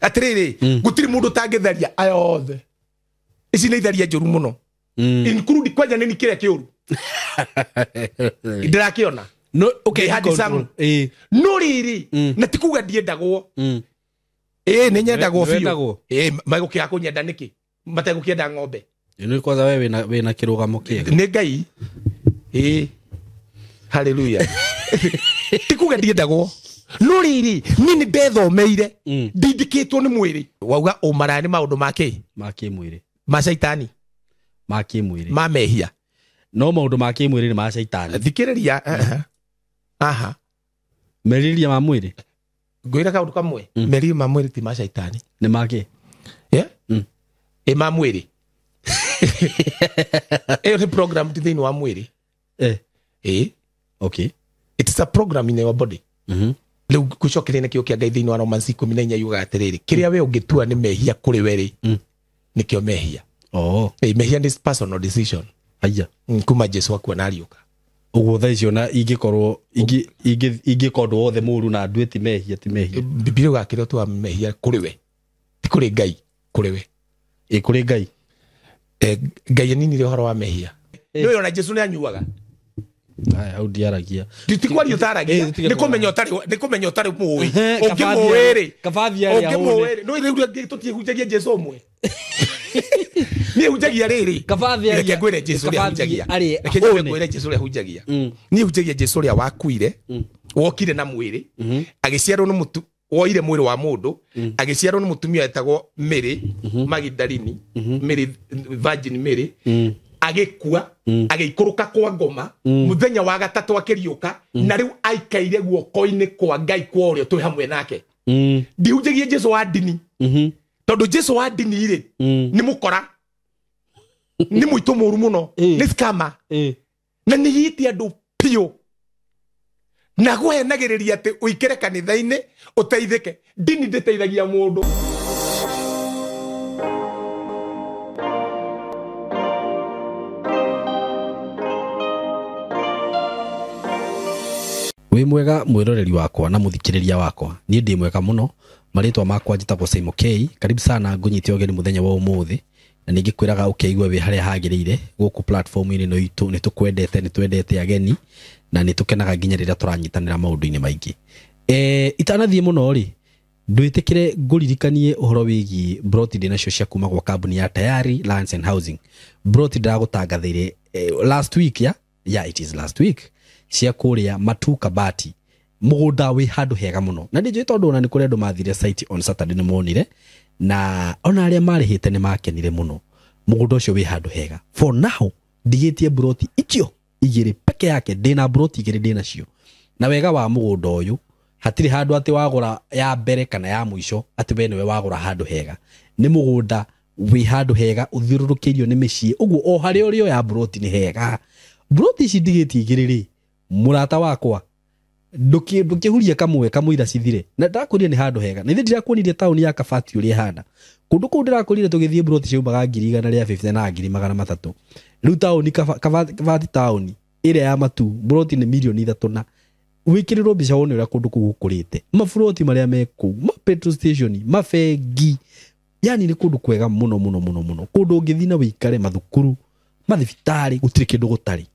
Atiriri, gutiri mundu tangitharia aya othe. Ici nĩ itharia njũru mũno. Include kwanja nĩ kĩrĩa kĩũru. Ndĩrakĩona. No, okay, handsome. No rĩrĩ, na ti kuga ndiendagwo. Ĩĩ nĩ nyendagwo biũ. Ĩĩ magũkĩaga kũnyenda nĩkĩ? Mategũkĩenda ng'ombe. Nĩ kwanza wewe wĩna kĩrũgamo kĩega. Nĩ Ngai. Ĩĩ. Hallelujah. Ti kuga ndiendagwo. No rĩrĩ, niĩ nĩ ndethomeire. Ndindĩkĩtwo nĩ mwĩrĩ. Wauga ũmaraya nĩ maũndũ ma kĩ? Ma kĩmwĩrĩ. Ma caitani. Ma kĩmwĩrĩ. Ma mehia. No maũndũ ma kĩmwĩrĩ nĩ ma caitani. Thikĩrĩria. Aha. Merirĩria ma mwĩrĩ. Ngwĩra kaũndũ kamwe. Merirĩria ma mwĩrĩ ti ma caitani. Nĩ ma kĩ? Yeah? Ĩ ma mwĩrĩ. Ĩyo nĩ program ti thĩinĩ wa mwĩrĩ. Ĩ. Okay. It's a program in your body. Rĩu ngũcokeria na kĩo kĩa Ngai thĩinĩ wa Romans 14 yugaga atĩrĩrĩ, kĩrĩa we ũngĩtua nĩ mehia kũrĩ we rĩ, nĩkĩo mehia. Oh. Ĩ, mehia nĩ personal decision. Aya. Kuma Jesu akua na ariũka. Ũguo thaa icio na ingĩkorwo ingĩka ũndũ wothe mũru na ndue ti mehia ti mehia. Bibilia yugaga kĩrĩa ũtuaga mehia kũrĩ we, ti kũrĩ Ngai, kũrĩ we. Ĩ kũrĩ Ngai. Ngai aninire ũhoro wa mehia. Nĩũĩ ona Jesu nĩ anyuaga. Aya, hau ndiaragia. Ti kwaria ũtaragia, nĩ kũmenya ũtarĩ, nĩ kũmenya ũtarĩ mũĩ. Ũngĩmũĩ rĩ, Kabathi arĩa ũngĩmũĩ rĩ, nĩũĩ rĩu tũtihunjagia Jesu ũmwe. Niĩ hunjagia rĩrĩ. Kabathi arĩa. Reke ngwĩre Jesu ũrĩa hunjagia. Reke ngwĩre Jesu ũrĩa hunjagia. Niĩ hunjagia Jesu ũrĩa wakuire, wokire na mwĩrĩ, agĩciarwo nĩ mũtu, woire mwĩrĩ wa mũndũ, agĩciarwo nĩ mũtumia wetagwo Mary Magdalene, Mary Virgin Mary, agĩkua, agĩikũrũka kwa ngoma, mũthenya wa gatatũ akĩriũka, na rĩu aikaire guoko-inĩ kwa Ngai kwa ũrĩo twĩ hamwe nake. Ndihunjagia Jesu wa ndini. Tondũ Jesu wa ndini rĩ, nĩ mũkora, nĩ mũitũ mũru mũno, nĩ scammer, na nĩ yĩtie andũ biũ, na kũhenagĩrĩria atĩ ũikĩre kanitha-inĩ ũteithĩke. Ndini ndĩteithagia mũndũ. Wĩ mwega mwĩroreri wakwa na mũthikĩrĩria wakwa. Niĩ ndĩ mwega mũno. Marĩtwa makwa njĩtagwo Simon K. Karibu sana ngũnyite ũgeni mũthenya wa ũmũthĩ. Na ningĩ kwĩraga ũkĩigue wĩ harĩa hagĩrĩire gũkũ platform-inĩ ĩno itũ. Nĩ tũkwendete, nĩ twendete ageni na nĩ tũkenaga nginya rĩrĩa tũranyitanĩra maũndũ-inĩ maingĩ. Itanathiĩ mũno rĩ, ndwĩtĩkĩre ngũririkanie ũhoro wĩgiĩ broti ndĩ nacio cia kuma gwa kambuni ya Tayari Lands and Housing. Broti ndĩragũtangathĩire last week, ya? Yeah, it is last week. Cia kũrĩa Matu Kabati. Mũgũnda wĩ handũ hega mũno. Na ndinjũĩ tondũ ona nĩ kũrĩ andũ mathire site on Saturday nĩ monire, na ona arĩa marĩhĩte nĩ makenire mũno. Mũgũnda ũcio wĩ handũ hega. For now, ndigĩtie broti icio igĩrĩ peke yake, ndĩna broti igĩrĩ ndĩ nacio. Na wega wa mũgũnda ũyũ, hatirĩ handũ atĩ wagũra ya mbere kana ya mũico, atĩ we nĩwe wagũra handũ hega. Nĩ mũgũnda wĩ handũ hega, ũthiũrũrũkĩirio nĩ mĩciĩ. Ũguo o harĩa ũrĩ oya broti nĩ hega. Broti ici ndigĩtie igĩrĩ rĩ, mũrata wakwa, ndũkĩhurie kamwe kamũira cithire. Na ndakwĩrire nĩ handũ hega. Na ithe ndirakuonirie taũni ya Kabati ũrĩa ĩhana. Kũndũ kũu ndĩrakwĩrire tũgĩthiĩ broti ciaumaga 150,000 na 300,000. Rĩu taũni Kabati taũni ĩrĩa ya Matu, broti nĩ 3 million na wĩkĩrĩrwo mbica wone ũrĩa kũndũ kũu gũkũrĩte. Maburoti marĩa me kũu, ma petrol station, mabengi, yani nĩ kũndũ kwega mũno mũno mũno mũno. Kũndũ ũngĩthiĩ na wĩikare, mathukuru, mathibitarĩ, gũtirĩ kĩndũ gũtarĩ.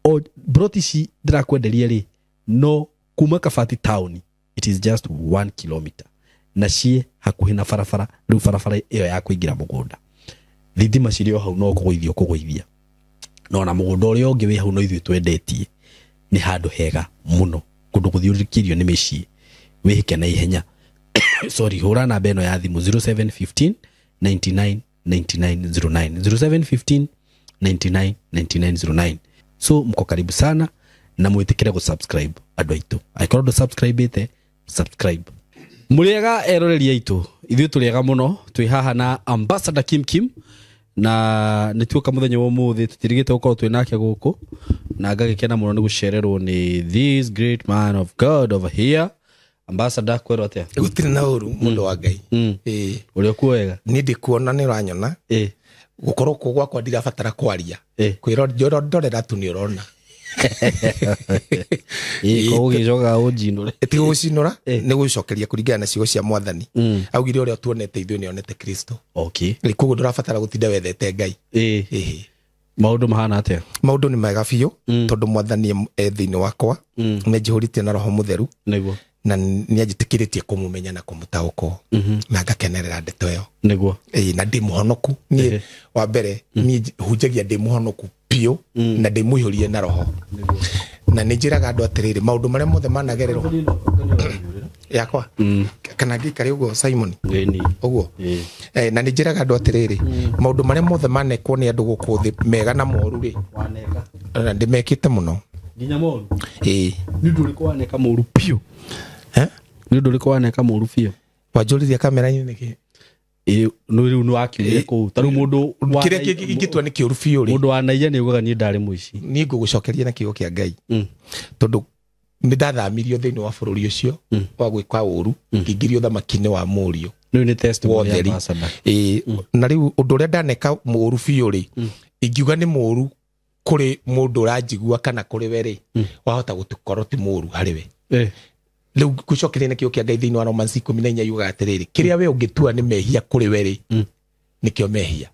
O broti ici ndĩrakwenderia rĩ, no kuma Kabati town, it is just 1 kilometer. Na ciĩ hakuhĩ na barabara, rĩu barabara ĩyo ya kũingĩra mũgũnda. Thitima cirĩ o hau no kũgũithia ũkũgũithia. No na mũgũnda ũrĩa ũngĩ wĩ hau no ithuĩ twendetie, nĩ handũ hega mũno, kũndũ gũthiũrũrũkĩirio nĩ mĩciĩ. Wĩhĩke na ihenya. Sorry, hũra namba ĩno ya thimũ 0715 99 99 09. 0715 99 99 09. So mko karibu sana na mwĩtĩkĩre gũ-subscribe andũ aitũ. Angĩkorwo ndũ subscribe-ĩte, subscribe. Mũrĩega eroreri aitũ, ithuĩ tũrĩega mũno, twĩ haha na Ambassador Kim Kim, na nĩ tuoka mũthenya wa ũmũthĩ, tũtirigĩte gũkorwo twĩ nake gũkũ, na ngagĩkena mũno nĩ gũcererwo nĩ this great man of God over here. Ambassador, kwĩrwo atĩa? Gũtirĩ na ũru, mũndũ wa Ngai. Ĩĩ. Ũrĩa ũkuo wega? Niĩ ndĩkuona nĩ ũranyona. Gũkorwo kuo gwakwa ndirabatara kwaria. Kwĩrwo ndorera tu nĩ ũrona. Ĩĩ ũnjinũre. Ti gũgũcinũra, nĩ gũcokeria kũringana na ciugo cia mwathani. Augire ũrĩa tuonete ithuĩ nĩ onete Kristo. Okay. Koguo ndũrabatara gũtinda wethete Ngai. Ĩĩ. Maũndũ mahana atĩa? Maũndũ nĩ mega biũ, tondũ mwathani e thĩinĩ wakwa, nĩ anjihũrĩtie na roho mũtheru. Nĩguo. Na nĩ anjĩtĩkĩrĩtie kũmũmenya na kũmũtaũkwo, na ngakenerera ndeto ĩyo. Nĩguo. Ĩĩ, na ndĩ mũhonoku. Niĩ wa mbere niĩ hunjagia ndĩ mũhonoku biũ, na ndĩ mũihũrie na roho. Na nĩ njĩraga andũ atĩrĩrĩ, maũndũ marĩa mothe managererwo yakwa, kana ngĩikare ũguo Simon, ũguo. Na nĩ njĩraga andũ atĩrĩrĩ, maũndũ marĩa mothe manekwo nĩ andũ gũkũ thĩ, mega na moru rĩ, na ndĩmekĩte mũno. Nginya moru? Ĩĩ. Nĩ ũndũ ũrĩkũ waneka mũru biũ? Nĩ ũndũ ũrĩkũ waneka mũru biũ? Wanjũrĩria kamera-inĩ nĩkĩ? Ĩĩ, no rĩu nĩ wakiumire kũu. Ta rĩu mũndũ kĩrĩa kĩngĩtua nĩ kĩũru biũ rĩ. Mũndũ wanaiya nĩ augaga niĩ ndarĩ mũici. Niĩ ngũgũcokeria na kiugo kĩa Ngai. Tondũ nĩ ndathamirio thĩinĩ wa bũrũri ũcio wa gwĩka ũru, ngĩingĩrio thamaki-inĩ wa mũriũ. Rĩu nĩ testimony ya ambassador. Ĩĩ, na rĩu ũndũ ũrĩa ndaneka mũũru biũ rĩ, ingiuga nĩ mũũru kũrĩ mũndũ ũranjigua kana kũrĩ we rĩ, wahota gũkorwo ti mũũru harĩ we. Rĩu ngũcokeria na kiugo kĩa Ngai thĩinĩ wa Romans 14 yugaga atĩrĩrĩ, kĩrĩa we ũngĩtua nĩ mehia kũrĩ we rĩ, nĩkĩo mehia.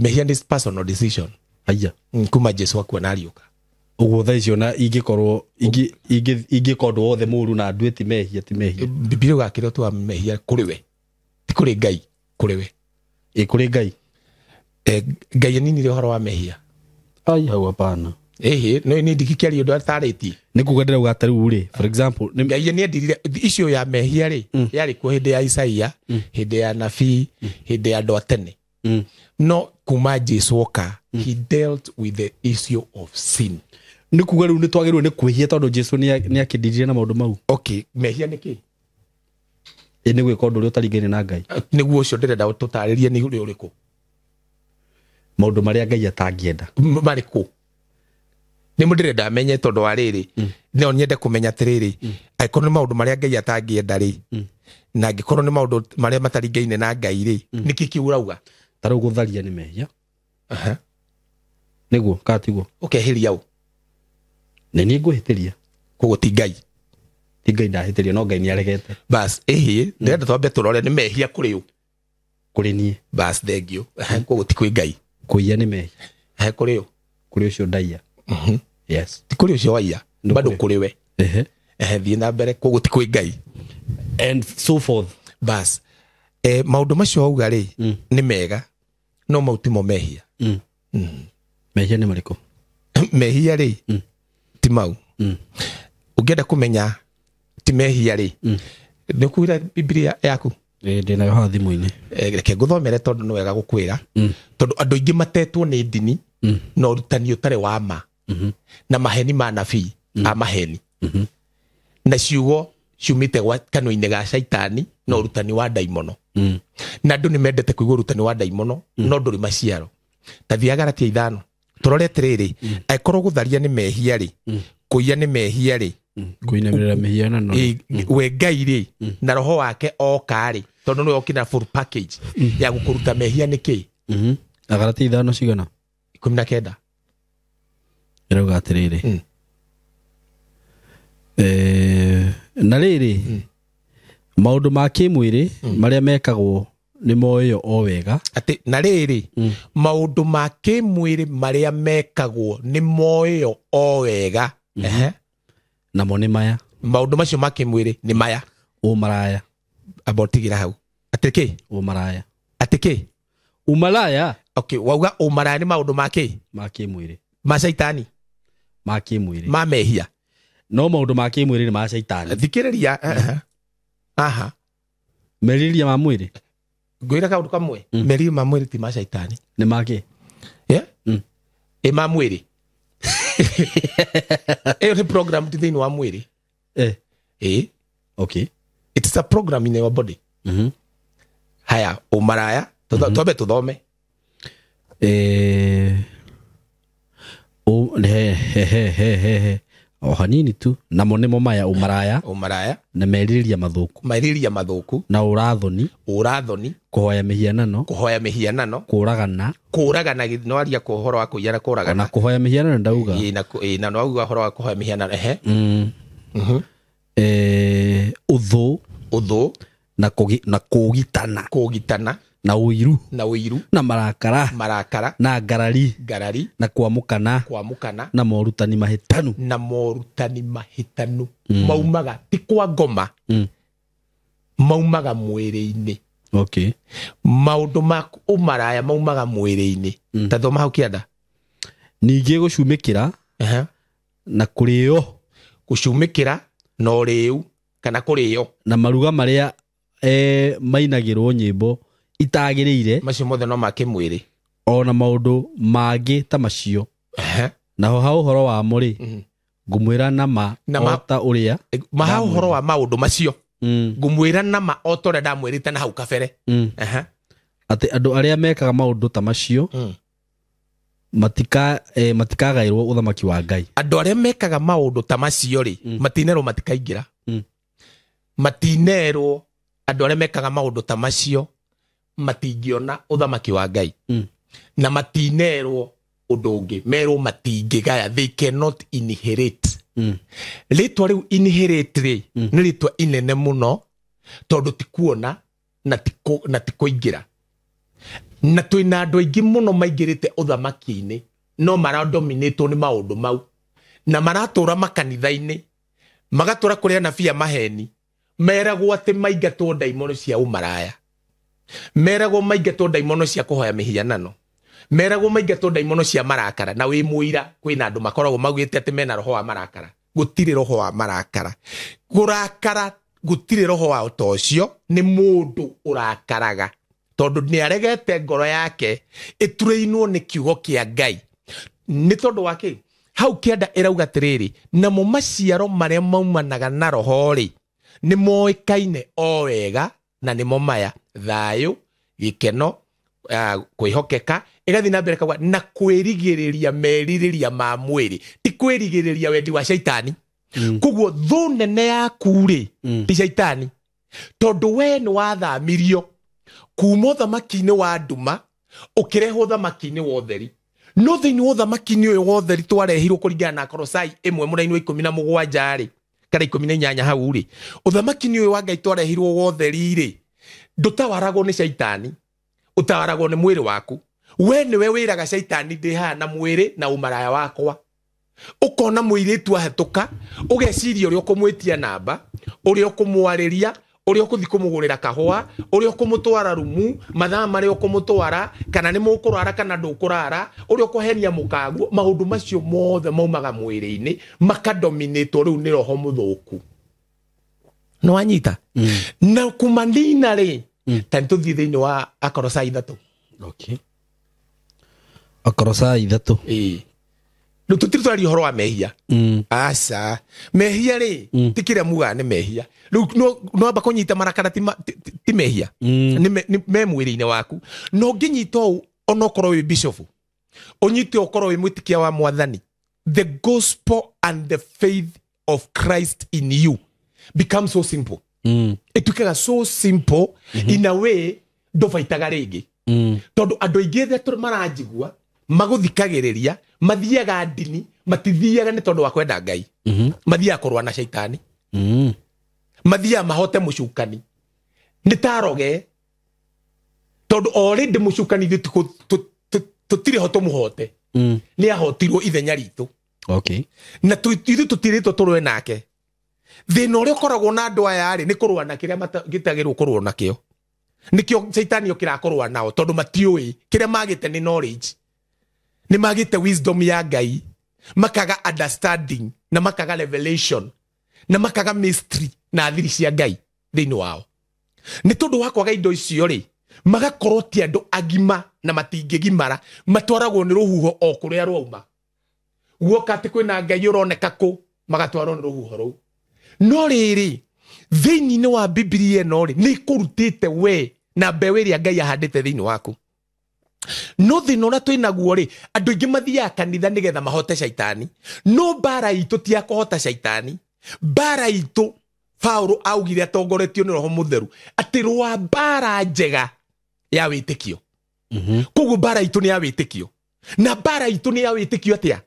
Mehia nĩ personal decision. Aya. Kuma Jesu akua na ariũka. Ũguo thaa icio na ingĩkorwo ingĩka ũndũ wothe mũũru na ndue ti mehia, ti mehia. Bibilia yugaga kĩrĩa ũtuaga mehia kũrĩ we, ti kũrĩ Ngai, kũrĩ we. Ĩ, kũrĩ Ngai. Ngai aninire ũhoro wa mehia. Ai, hau hapana. Ĩhĩ, no nĩ ndingĩkĩaria ũndũ atarĩtie. Nĩ kuga ndĩrauga ta rĩu rĩ, for example, Ngai nĩ endirire icio ya mehia rĩ, yarĩ kuo hĩndĩ ya Isaia, hĩndĩ ya nabii, hĩndĩ ya andũ a tene. No kuma Jesu oka, he dealt with the issue of sin. Nĩ kuga rĩu nĩ twagĩrĩirwo nĩ kwĩhia tondũ Jesu nĩ akĩndirire na maũndũ mau. Okay, mehia nĩ kĩ? Ĩ, nĩ gwĩka ũndũ ũrĩa ũtaringaine na Ngai. Nĩguo ũcio ndĩrenda tũtarĩrie nĩ ũrĩa ũrĩkũ. Maũndũ marĩa Ngai atangĩenda. Marĩkũ? Nĩ ndĩrenda menye tondũ wa rĩrĩ, no nyende kũmenya atĩrĩrĩ, angĩkorwo nĩ maũndũ marĩa Ngai atangĩenda rĩ, na angĩkorwo nĩ maũndũ marĩa mataringaine na Ngai rĩ, nĩkĩ kĩu ũrauga? Ta rĩu gũtharia nĩ mehia. Nĩguo, kana tiguo? Ũkehĩria ũ? Nĩ niĩ ngwĩhĩtĩria. Koguo ti Ngai. Ti Ngai ndahĩtĩria, no Ngai nĩ aregete. Bas, ĩhĩ, ndĩrenda twambe tũrore nĩ mehia kũrĩ ũ? Kũrĩ niĩ. Bas, thank you. Koguo ti kwĩ Ngai. Kũiya nĩ mehia. Kũrĩ ũ? Kũrĩ ũcio ndaiya. Yes. Ti kũrĩ ũcio waiya, bado kũrĩ we. Thiĩ na mbere, koguo ti kwĩ Ngai. And so forth. Bas. Maũndũ macio wauga rĩ, nĩ mega, no mau timo mehia. Mehia nĩ marĩkũ? Mehia rĩ, ti mau. Ũngĩenda kũmenya ti mehia rĩ, nĩ ũkuire Bibilia yaku? Ndĩ nayo haha thimũ-inĩ. Reke ngũthomere tondũ nĩ wega gũkwĩra. Tondũ andũ aingĩ matetwo nĩ ndini, na ũrutani ũtarĩ wa ma, na maheni ma nabii, a maheni. Na ciugo ciumĩte gwa kanua-inĩ ga Shaitani, na ũrutani wa ndaimono. Na andũ nĩ mendete kũigua ũrutani wa ndaimono, no ndũrĩ maciaro. Ta thiĩ Galatia 5. Tũrore atĩrĩrĩ, angĩkorwo gũtharia nĩ mehia rĩ, kũiya nĩ mehia rĩ, Kũinamĩrĩra mĩhianano. We Ngai rĩ, na roho wake oka rĩ, tondũ nĩwe okire na full package ya gũkũruta mehia nĩ kĩ? Galatia 5 cigana? 19. Ĩrauga atĩrĩrĩ. Na rĩrĩ, maũndũ ma kĩmwĩrĩ marĩa mekagwo nĩ moĩyo o wega. Atĩ na rĩrĩ, maũndũ ma kĩmwĩrĩ marĩa mekagwo nĩ moĩyo o wega. Namo nĩ maya. Maũndũ macio ma kĩmwĩrĩ nĩ maya. Ũmaraya. Amba ũtigĩra hau. Atĩ kĩ? Ũmaraya. Atĩ kĩ? Ũmaraya. Okay, wauga ũmaraya nĩ maũndũ ma kĩ? Ma kĩmwĩrĩ. Ma Shaitani. Ma kĩmwĩrĩ. Ma mehia. No maũndũ ma kĩmwĩrĩ nĩ ma Shaitani. Thikĩrĩria. Aha. Merirĩria ma mwĩrĩ. Ngwĩra kaũndũ kamwe. Merirĩria ma mwĩrĩ ti ma Shaitani. Nĩ ma kĩ? Yeah? Ĩ ma mwĩrĩ. Ĩyo nĩ program ti thĩinĩ wa mwĩrĩ. Okay. It's a program in your body. Haya, ũmaraya, twambe tũthome. O hanini tu. Namo nĩmo maya: ũmaraya, Ũmaraya, na merirĩria mathũku, merirĩria mathũku, na ũrathoni, ũrathoni, kũhoya mĩhianano, kũhoya mĩhianano, kũragana. Kũragana, no aria ũhoro wa kũiya na Ona kũragana. Kũhoya mĩhianano ndauga. Ĩĩ, na ĩĩ, na no auga ũhoro wa kũhoya mĩhianano, ehe. Ũthũ, Ũthũ, na kũũgitana, kũũgitana, na ũiru, na ũiru, na marakara, marakara, na ngarari, ngarari, na kwamũkana, kwamũkana, na morutani mahĩtanu. Na morutani mahĩtanu maumaga ti kwa ngoma, maumaga mwĩrĩ-inĩ. Maũndũ ma ũmaraya maumaga mwĩrĩ-inĩ. Ta thoma hau kĩanda. Ningĩ gũcumĩkĩra na kũrĩo, Gũcumĩkĩra na ũrĩu kana kũrĩo, na maruga marĩa mainagĩrwo nyĩmbo itagĩrĩire, macio mothe no ma kĩmwĩrĩ. Ona maũndũ mangĩ ta macio. Naho ha ũhoro wamo rĩ, ngũmwĩra na ma Na ma- o ta ũrĩa Ma ha ũhoro wa maũndũ macio, ngũmwĩra na ma o ta ũrĩa ndamwĩrĩte na hau kabere. Atĩ andũ arĩa mekaga maũndũ ta macio matikagaĩrwo ũthamaki wa Ngai. Andũ arĩa mekaga maũndũ ta macio rĩ, matinerwo matikaingĩra. Matinerwo andũ arĩa mekaga maũndũ ta macio matingĩona ũthamaki wa Ngai. Na matinerwo ũndũ ũngĩ, merwo matingĩgaya, they cannot inherit. Rĩtwa rĩu inherit rĩ, nĩ rĩtwa inene mũno, tondũ ti kuona na ti kũingĩra. Na twĩna andũ aingĩ mũno maingĩrĩte ũthamaki-inĩ, no maradominĩtwo nĩ maũndũ mau, na maratũra makanitha-inĩ, magatũra kũrĩ anabii a maheni, meragwo atĩ maingatwo ndaimono cia ũmaraya, meragwo maingatwo ndaimono cia kũhoya mĩhianano, meragwo maingatwo ndaimono cia marakara. Na wĩ mũira kwĩna andũ makoragwo maugĩte atĩ mena roho wa marakara. Gũtirĩ roho wa marakara. Kũrakara gũtirĩ roho wa ta ũcio, nĩ mũndũ ũrakaraga tondũ nĩ aregete ngoro yake ĩturĩinwo nĩ kiugo kĩa Ngai. Nĩ tondũ wa kĩ? Hau kĩanda ĩrauga atĩrĩrĩ, namo maciaro marĩa maumanaga na roho rĩ, nĩ moĩkaine o wega, na nĩmo maya: thayũ, gĩkeno, kwĩhokeka, ĩgathiĩ na mbere kauga na kwĩrigĩrĩria merirĩria ma mwĩrĩ, ti kwĩrigĩrĩria wendi wa caitani. Koguo thũ nene yaku rĩ, ti caitani, tondũ we nĩ wathamirio kuma ũthamaki-inĩ wa nduma ũkĩrehwo ũthamaki-inĩ wa ũtheri. No thĩinĩ wa ũthamaki-inĩ ũyũ wa ũtheri twarehirwo kũringana na Kolosai 1 mũraini wa 17 rĩ, kana 18 hau rĩ, ũthamaki-inĩ ũyũ wa Ngai twarehirwo wa ũtheri rĩ, ndũtawaragwo nĩ caitani, ũtawaragwo nĩ mwĩrĩ waku. We nĩwe wĩraga caitani ndĩ haha na mwĩrĩ na ũmaraya wakwa. Ũkona mũirĩtu ahetũka, ũgeciria ũrĩa ũkũmwĩtia namba, ũrĩa ũkũmwarĩria, ũrĩa ũkũthiĩ kũmũgũrĩra kahũa, ũrĩa ũkũmũtwara rumu, mathaa marĩa ũkũmũtwara, kana nĩ mũkũrara kana ndũkũrara, ũrĩa ũkũhenia mũkaguo. Maũndũ macio mothe maumaga mwĩrĩ-inĩ, makadominĩtwo rĩu nĩ roho mũthũku. Nĩ wanyita? Na kumanina rĩ, ta nĩ tũthiĩ thĩinĩ wa Akorosai 3. Akorosai 3. Ĩĩ. Rĩu tũtirĩ twaria ũhoro wa mehia. Aca, mehia rĩ, ti kĩrĩa mugaga nĩ mehia. Rĩu no amba kũnyita marakara ti mehia. Nĩ me mwĩrĩ-inĩ waku. Na ũngĩnyita ũũ, ona ũkorwo wĩ bishop, ũnyite ũkorwo wĩ mwĩtĩkia wa Mwathani, the gospel and the faith of Christ in you becomes so simple. Ĩtuĩkaga so simple in a way ndũbaitaga rĩngĩ. Tondũ andũ aingĩ arĩa maranjigua magũthikagĩrĩria mathiaga ndini, matithiaga nĩ tondũ wa kwenda Ngai. Mathiaga kũrũa na caitani. Mathiaga mahote mũcukani. Nĩ ta roge, tondũ already mũcukani ithuĩ tũtirĩ ho tũmũhote. Nĩ ahotirwo ithenya ritũ. Na ithuĩ tũtirĩtwo tũrũe nake. Thĩna ũrĩa ũkoragwo na andũ aya rĩ, nĩ kũrũa na kĩrĩa gĩtagĩrĩirwo kũrũa nakĩo. Nĩkĩo caitani okĩra kũrũa nao, tondũ matiũĩ kĩrĩa magĩte nĩ knowledge, nĩ magĩte wisdom ya Ngai, makaga understanding na makaga revelation na makaga mystery na thiri cia Ngai thĩinĩ wao. Nĩ tondũ wa kwaga indo icio rĩ, magakorwo ti andũ agima na matingĩgimara, matwaragwo nĩ rũhuho o kũrĩa rwauma. Guoka atĩ kwĩna Ngai ũroneka kũ, magatwarwo nĩ rũhuho rũu. No rĩrĩ, thĩinĩ wa Bibilia ĩno rĩ, nĩ ĩkũrutĩte we na mbeũ ĩrĩa Ngai ahandĩte thĩinĩ waku. No thĩna ũrĩa twĩ naguo rĩ, andũ aingĩ mathiaga kanitha nĩgetha mahote caitani. No mbara itũ ti ya kũhota caitani. Mbara itũ, Paulo augire atongoretio nĩ Roho Mũtheru, atĩ rũa mbara njega ya wĩtĩkio. Koguo mbara itũ nĩ ya wĩtĩkio. Na mbara itũ nĩ ya wĩtĩkio atĩa?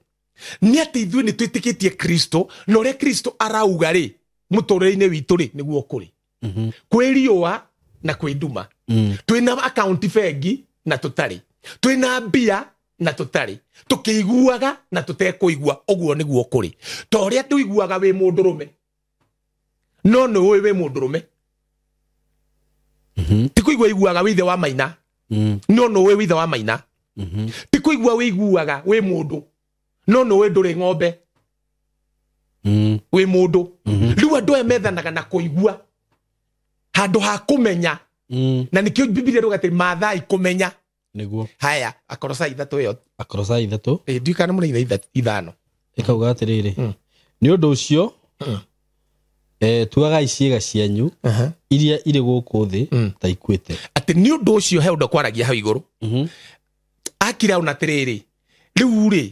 Nĩ atĩ ithuĩ nĩ twĩtĩkĩtie Kristo, na ũrĩa Kristo arauga rĩ, mũtũrĩre-inĩ witũ rĩ, nĩguo kũrĩ. Kwĩ riũa na kwĩ nduma. Twĩna akaunti bengi na tũtarĩ. Twĩna mbia na tũtarĩ. Tũkĩiguaga na tũtekũigua, ũguo nĩguo kũrĩ. Ta ũrĩa tũiguaga wĩ mũndũrũme, no nĩ ũĩ wĩ mũndũrũme. Ti kũigua iguaga wĩ ithe wa maina, no nĩ ũĩ wĩ ithe wa maina. Ti kũigua wĩiguaga wĩ mũndũ, no nĩ ũĩ ndũrĩ ng'ombe, wĩ mũndũ. Rĩu andũ aya methanaga na kũigua handũ ha kũmenya. Na nĩkĩo Bibilia ĩrauga atĩ maathai kũmenya. Nĩguo. Haya, Akorosai 3 ĩyo. Akorosai 3. Ndiũĩ kana mũraitha 5. Ĩkauga atĩrĩrĩ, nĩ ũndũ ũcio, tuagai ciĩga cianyu iria irĩ gũkũ thĩ ta ikuĩte. Atĩ nĩ ũndũ ũcio he ũndũ kwaragia hau igũrũ. Akira ona atĩrĩrĩ, rĩu rĩ,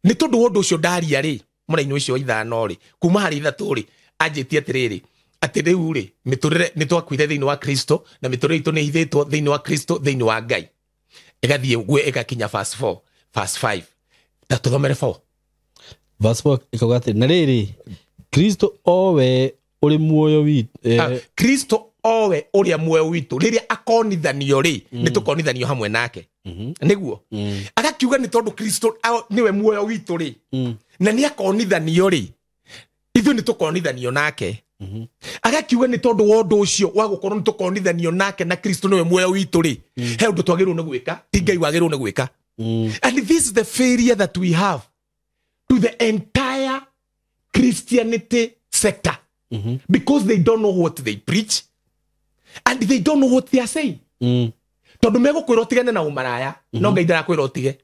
nĩ tondũ wa ũndũ ũcio ndaria rĩ, mũraini ũcio 5 rĩ, kuma harĩ 3 rĩ, anjĩtie atĩrĩrĩ, atĩ rĩu rĩ, mĩtũrĩre nĩ twakuire thĩinĩ wa Kristo, na mĩtũrĩre itũ nĩ ĩhithĩtwo thĩinĩ wa Kristo, thĩinĩ wa Ngai. Ĩgathiĩ ũguo ĩgakinya verse 4, verse 5. Ta tũthomere 4. Verse 4 ĩkauga atĩrĩ, na rĩrĩ, Kristo owe ũrĩ muoyo witũ. Kristo owe ũrĩa muoyo witũ, rĩrĩa akonithanio rĩ, nĩ tũkonithanio hamwe nake. Nĩguo. Agakiuga nĩ tondũ Kristo nĩwe muoyo witũ rĩ, na nĩ akonithanio rĩ, ithuĩ nĩ tũkonithanio nake. Agakiuga nĩ tondũ wa ũndũ ũcio wa gũkorwo nĩ tũkonithanio nake na Kristo nĩwe muoyo witũ rĩ, he ũndũ twagĩrĩirwo nĩ gwĩka, ti Ngai wagĩrĩirwo nĩ gwĩka. And this is the failure that we have to the entire Christianity sector. Because they don't know what they preach and they don't know what they are saying. Tondũ megũkwĩra ũtigane na ũmaraya, no Ngai ndarakwĩra ũtige.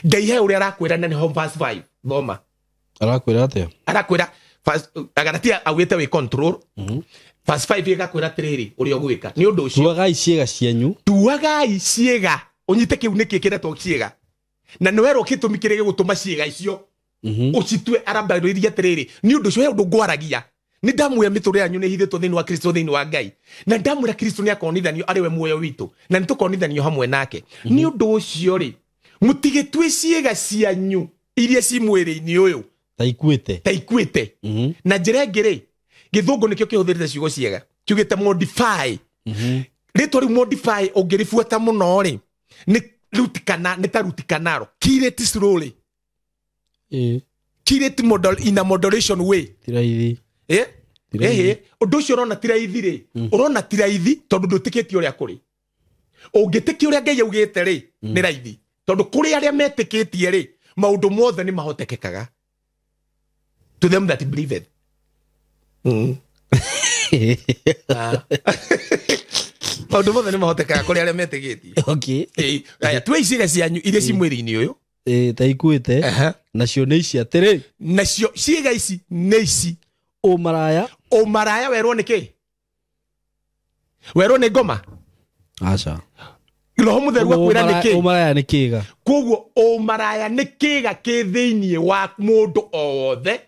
Ngai he ũrĩa arakwĩra na nĩho verse 5. Thoma. Arakwĩra atĩa? Arakwĩra Galatia augĩte wĩ control. Verse 5 ĩgakwĩra atĩrĩrĩ, ũrĩa ũgwĩka. Nĩ ũndũ ũcio. Tuagai ciĩga cianyu. Tuagai ciĩga. Ũnyite kĩu nĩkĩ kĩretwo ciĩga. Na nĩ werwo gĩtũmi kĩrĩa gĩgũtũma ciĩga icio. Ũcitue arambĩrĩria atĩrĩrĩ, nĩ ũndũ ũcio he ũndũ ngwaragia. Nĩ ndamwĩra mĩtũrĩre yanyu nĩ ĩhithĩtwo thĩinĩ wa Kristo, thĩinĩ wa Ngai. Na ndamwĩra Kristo nĩ akonithanio arĩ we muoyo witũ, na nĩ tũkonithanio hamwe nake. Nĩ ũndũ ũcio rĩ, mũtigĩtue ciĩga cianyu iria ci mwĩrĩ-inĩ ũyũ ta ikuĩte. Ta ikuĩte. Na njĩra ĩngĩ rĩ, gĩthũngũ nĩkĩo kĩhũthĩrĩte ciugo ciega, kiugĩte modify. Rĩtwa rĩu modify ũngĩrĩbuata mũno rĩ, nĩ rutikana, nĩ ta rutikanaro. Kill it slowly. Kill it in a moderation way. Tiraithi. Ũndũ ũcio ũrona tiraithi rĩ, ũrona tiraithi tondũ ndũtĩkĩtie ũrĩa kũrĩ. Ũngĩtĩkia ũrĩa Ngai augĩte rĩ, nĩ raithi. Tondũ kũrĩ arĩa metĩkĩtie rĩ, maũndũ mothe nĩ mahotekekaga. To them that believeth. Maũndũ mothe nĩ mahotekaga kũrĩ arĩa metĩkĩtie. Aya, tuai ciĩga cianyu iria ci mwĩrĩ-inĩ ũyũ. Ta ikuĩte. Nacio nĩ ici atĩrĩ. Nacio ciĩga ici nĩ ici. Ũmaraya. Ũmaraya werwo nĩ kĩ? Werwo nĩ ngoma? Aca. Roho Mũtheru akwĩra nĩ kĩ? Ũmaraya nĩ kĩga. Koguo ũmaraya nĩ kĩga kĩ thĩinĩ wa mũndũ o wothe,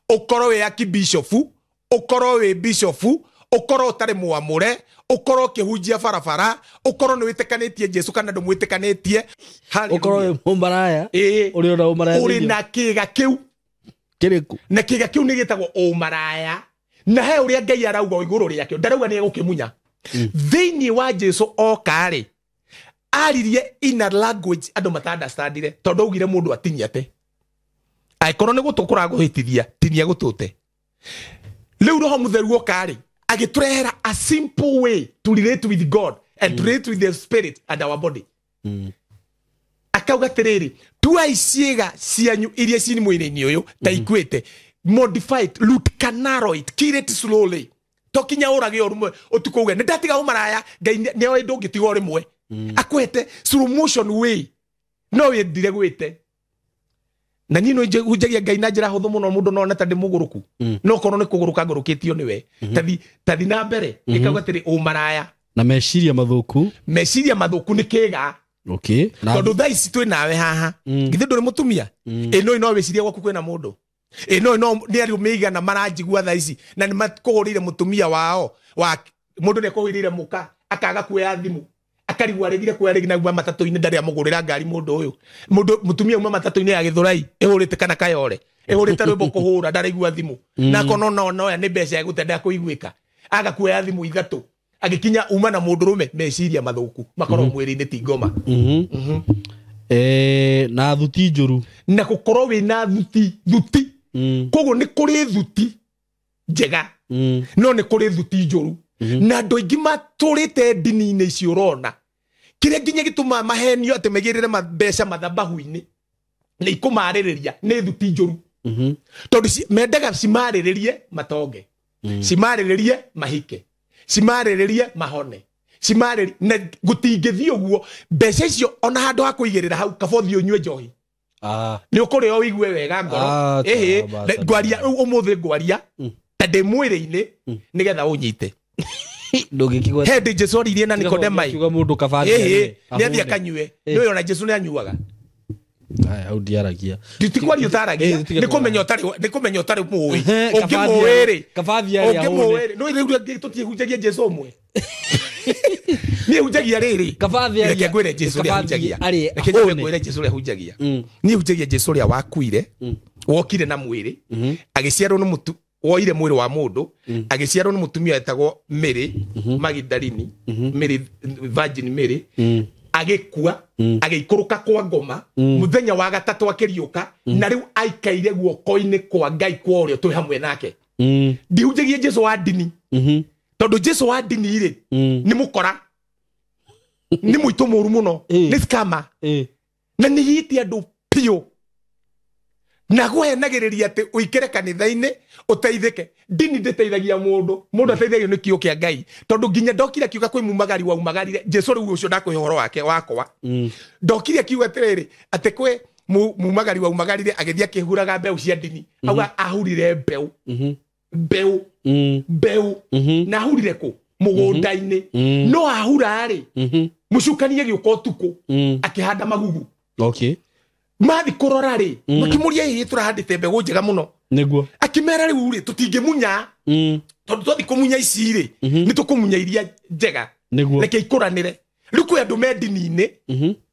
ũkorwo wĩ akibishofu, ũkorwo wĩ bishofu, ũkorwo ũtarĩ mwamũre, ũkorwo ũkĩhunjia barabara, ũkorwo nĩ wĩtĩkanĩtie Jesu kana ndũmwĩtĩkanĩtie. Ũkorwo wĩ mũmaraya, ũrĩ ona ũmaraya ũrĩ na kĩga kĩu. Kĩrĩkũ? Na kĩga kĩu nĩ gĩtagwo ũmaraya. Na he ũrĩa Ngai arauga igũrũ rĩakĩo, ndarauga nĩ egũkĩmunya. Thĩinĩ wa Jesu oka rĩ, aririe in a language andũ mata-understandire, tondũ augire mũndũ atinie ate. Angĩkorwo nĩ gũtũ kũragũhĩtithia, tinia gũtũ te. Rĩu Roho Mũtheru oka rĩ, agĩtũrehera a simple way to relate with God and to relate with the spirit and our body. Akauga atĩrĩrĩ, tuai ciĩga cianyu iria ci mwĩrĩ-inĩ ũyũ ta ikuĩte, modify it, root canal it, kill it slowly. To kinya ũrage o rĩmwe ũtukũ uge nĩ ndatiga ũmaraya, Ngai nĩ oĩ ndũngĩtiga o rĩmwe. Akwete slow motion way, no wendire gwĩte. Na niĩ no hunjagia Ngai na njĩra hũthũ mũno, mũndũ no one ta ndĩ mũgũrũku. No korwo nĩ kũgũrũka ngũrũkĩtio nĩwe. Tathi na mbere, ĩkauga atĩrĩ, ũmaraya. Na meciria mathũku. Meciria mathũku nĩ kĩga. Okay. Tondu thaa ici twĩ nawe haha, githĩ ndũrĩ mũtumia? Ĩ no wĩcirie gwaku kwĩna mũndũ. Ĩ no nĩ arũme igana maranjigua thaa ici na nĩ makũhũrĩire mũtumia wao wa mũndũ nĩ akũhũrĩire mũka akaga kuoya thimũ, akarigwo aregire kuoya rĩngĩ na uma matatũ-inĩ, ndarĩ amũgũrĩra ngari mũndũ ũyũ. Mũndũ mũtumia uma matatũ-inĩ ya Gĩthũrai ĩhũrĩte kana Kayore, ĩhũrĩte rwĩmbo kũhũra, ndaraigua thimũ. Na akono no noya nĩ mbeca egũte ndakũiguĩka, aga kuoya thimũ ithatũ, agĩkinya uma na mũndũrũme, meciria mathũku makorwo mwĩrĩ-inĩ ti ngoma. Na thuti njũru. Na gũkorwo wĩna thuti. Koguo nĩ kũrĩ thuti njega, no nĩ kũrĩ thuti njũru. Na andũ aingĩ matũrĩte ndini-inĩ ici ũrona, kĩrĩa nginya gĩtũmaga mahenio atĩ megĩrĩre mbeca mathabahu-inĩ nĩ ikũmarĩrĩria nĩ thuti njũru. Tondũ mendaga cimarĩrĩrie matonge, cimarĩrĩrie mahike, cimarĩrĩrie mahone, cimarĩrĩrie na gũtingĩthiĩ ũguo. Mbeca icio ona handũ ha kũigĩrĩra hau, kaba ũthiĩ ũnyue njohi. Nĩ ũkũrĩa ũigue wega ngoro. Ĩhĩ, ngwaria rĩu ũmũthĩ, ngwaria ta ndĩ mwĩrĩ-inĩ nĩgetha ũnyite. Ndũngĩkigwa. He Jesu oririe na Nikodemai. Kiuga mũndũ kaba Ĩhĩ, nĩ athiĩ akanyue. Nĩ ona Jesu nĩ anyuaga. Aya, hau ndiaragia. Ti kwaria ũtaragia, nĩ kũmenya ũtarĩ, nĩ kũmenya ũtarĩ mũĩ. Ũngĩmũĩ rĩ, Kaba athiĩ arĩe ahũne. Ũngĩmũĩ rĩ, no rĩu tũtihunjagia Jesu ũmwe. Niĩ hunjagia rĩrĩ. Kaba athiĩ arĩe. Reke ngwĩre Jesu ũrĩa Kaba athiĩ hunjagia. arĩe Reke nyambe ahũne. ngwĩre Jesu ũrĩa hunjagia. Niĩ hunjagia Jesu ũrĩa wakuire, wokire na mwĩrĩ, agĩciarwo nĩ mũtu, woire mwĩrĩ wa mũndũ, agĩciarwo nĩ mũtumia wetagwo Mary Magdalene, Mary Virgin Mary, agĩkua, agĩikũrũka kwa ngoma, mũthenya wa gatatũ akĩriũka, na rĩu aikaire guoko-inĩ kwa Ngai kwa ũrĩo twĩ hamwe nake. Ndihunjagia Jesu wa ndini, tondũ Jesu wa ndini rĩ nĩ mũkora, nĩ mũitũ mũru mũno, nĩ scammer, na nĩ hiti andũ piũ, na gũhenagĩrĩria atĩ ũikĩre kanitha-inĩ ũteithĩke. Ndini ndĩteithagia mũndũ, mũndũ ateithagio nĩ kiugo kĩa Ngai. Tondũ nginya ndokire akiuga kwĩ mumagari waumagarire Jesu rĩu ũcio ndakũhe ũhoro wake wakwa. Ndokire akiuga atĩrĩrĩ, atĩ kwĩ mumagari waumagarire agĩthiĩ akĩhuraga mbeũ cia ndini. Auga ahurire mbeũ. Mbeũ. Mbeũ. Na ahurire kũ? Mũgũnda-inĩ. No ahura rĩ, mũcukani agĩũka ũtukũ, akĩhanda magugu. Okay. Mathi kũrora rĩ, makĩmũria ĩĩ tũrahandĩte mbegũ njega mũno. Nĩguo. Akĩmera rĩu rĩ, tũtingĩmunya. Tondũ twathi kũmunya ici rĩ, nĩ tũkũmunya iria njega. Nĩguo. Reke ikũranĩre. Rĩu kwĩ andũ me ndini-inĩ,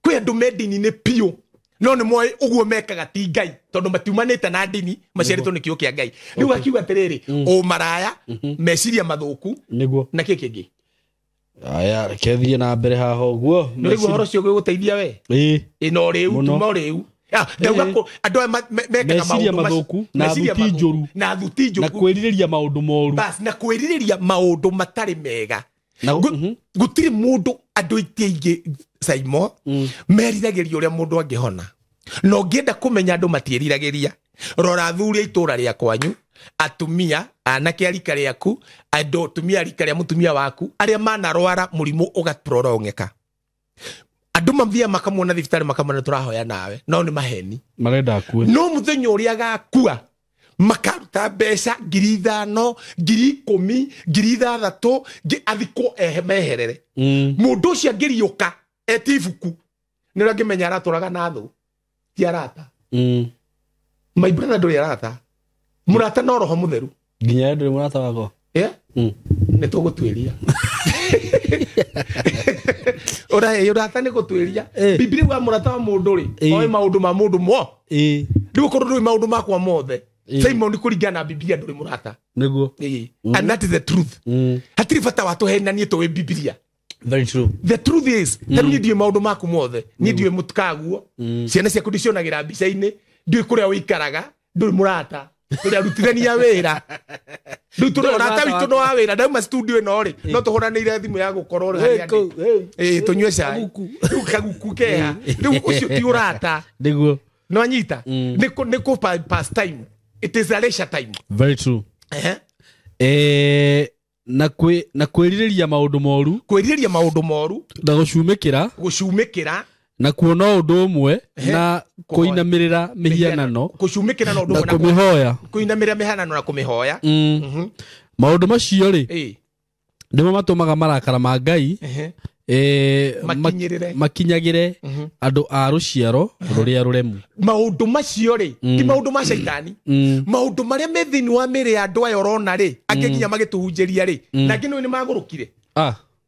kwĩ andũ me ndini-inĩ piũ, no nĩ moĩ ũguo mekaga ti Ngai, tondũ matiumanĩte na ndini, maciarĩtwo nĩ kiugo kĩa Ngai. Rĩu akiuga atĩrĩrĩ, ũmaraya, meciria mathũku, Nĩguo. na kĩ kĩngĩ. Aya, reke thiĩ na mbere haha ũguo. Nĩ ũraigua ũhoro ũcio ũgĩgũteithia we? Ĩĩ. Ĩ, na ũrĩu, Mũno. tuma ũrĩu. Ndauga andũ aya mekaga Meciria maũndũ macio. mathũku, na Meciria thuti mathũku, njũru. na thuti njũru. Na kwĩrirĩria maũndũ moru. Bas, na kwĩrirĩria maũndũ matarĩ mega. Na Gũtirĩ mũndũ, andũ aingĩ Saimo, meriragĩria ũrĩa mũndũ angĩhona. Na ũngĩenda kũmenya andũ matiĩriragĩria, rora athuri a itũũra rĩa kwanyu, atumia, anake a rika rĩaku, andũ atumia a rika rĩa mũtumia waku, arĩa manarwara mũrimũ ũgaprolongeka. Andũ mathiaga makamuona thibitarĩ makamwĩra tũrahoya nawe, no nĩ maheni. Marenda akue. No mũthenya ũrĩa agakua, makaruta mbeca 5,000, 10,000, 6,000, athikwo meherere. Mũndũ ũcio angĩriũka eti ibuku, nĩ ũrĩa angĩmenya aratũraga na thũ, ti arata. My brother ndũrĩ arata. Mũrata no roho mũtheru. Nginya ndũrĩ mũrata wakwa. Yeah? Nĩ tũgũtuĩria. Ũrata nĩ gũtuĩria. Bibilia wa mũrata wa mũndũ rĩ, oĩ maũndũ ma mũndũ mo. Rĩu okorwo ndũĩ maũndũ makwa mothe, Simon kũringana na Bibilia ndũrĩ mũrata. Nĩguo. And that is the truth. Hatirĩ bata wa tũhenanie tũĩ Bibilia. Very true. The truth is, ta rĩu niĩ ndiũĩ maũndũ maku mothe, niĩ ndiũĩ mũtikaguo, ciana ciaku ndicionagĩra mbica-inĩ, ndiũĩ kũrĩa ũikaraga, ndũrĩ mũrata. Tũrĩ arutithania wĩra. Rĩu tũrĩ ũrata witũ no wa wĩra. Ndauma studio ĩno rĩ, no tũhũranĩire thimũ ya gũkorwo rĩ harĩa ndĩ. Tũnyue cai. Rĩu kaguku keha. Rĩu ũcio ti ũrata. Nĩguo. No anyita. Nĩ kũ pass time. It is a leisure time. Very true. Na kwĩrirĩria maũndũ moru. Kwĩrirĩria maũndũ moru. Na gũcumĩkĩra. Gũcumĩkĩra. Na kuona ũndũ ũmwe, na kũinamĩrĩra mĩhianano. Gũcumĩkĩra na ũndũ Na ũmwe na kũmĩhoya. Kũinamĩrĩra mĩhianano na kũmĩhoya. Maũndũ macio rĩ, nĩmo matũmaga marakara ma Ngai, Makinyagĩre andũ a rũciaro rũrĩa rũremu. Maũndũ macio rĩ ti maũndũ ma caitani. Maũndũ marĩa me thĩinĩ wa mĩĩrĩ ya andũ aya ũrona rĩ, angĩ nginya magĩtũhunjĩria rĩ, na angĩ nĩ magũrũkire.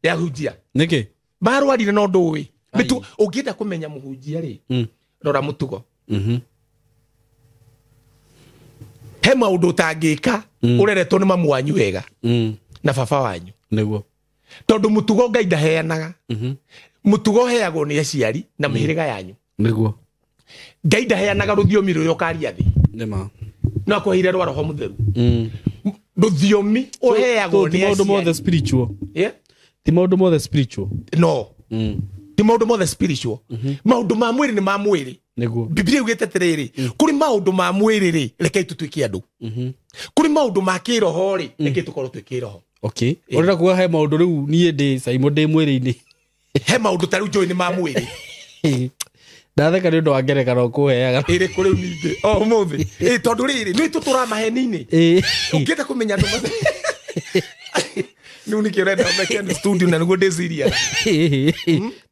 Yahunjia. Nĩkĩ? Marwarire no ndũĩ. Ũngĩenda kũmenya mũhunjia rĩ, rora mũtugo. He maũndũ ũtangĩka ũreretwo nĩ mamu wanyu wega na baba wanyu. Nĩguo. Tondũ mũtugo Ngai ndaheanaga. Mũtugo ũheagwo nĩ aciari na mĩhĩrĩga yanyu. Nĩguo. Ngai ndaheanaga rũthiomi rũrĩa ũkaria thĩ. Nĩma. No akũheire rwa Roho Mũtheru. Rũthiomi ũheagwo nĩ aciari. Ti maũndũ mothe spiritual. Yeah? Ti maũndũ mothe spiritual. No. Ti maũndũ mothe spiritual. Maũndũ ma mwĩrĩ nĩ ma mwĩrĩ. Nĩguo. Biblia yugĩte atĩrĩrĩ, kũrĩ maũndũ ma mwĩrĩ rĩ, rekei tũtuĩke andũ. Kũrĩ maũndũ ma kĩroho rĩ, rekei tũkorwo twĩ kĩroho. Okay. Ũrenda kuga he maũndũ rĩu niĩ ndĩ Saimo ndĩ mwĩrĩ-inĩ. He maũndũ ta rĩu njũĩ nĩ ma mwĩrĩ. Ndatheka nĩ ũndũ wa ngerekano ũkũheaga. Ĩrĩkũ rĩu ningĩ? O ũmũthĩ. Tondũ rĩrĩ, nĩ tũtũraga maheni-inĩ. Ũngĩenda kũmenya andũ rĩu nĩkĩo ũrenda meke studio na nĩguo ndĩ serious.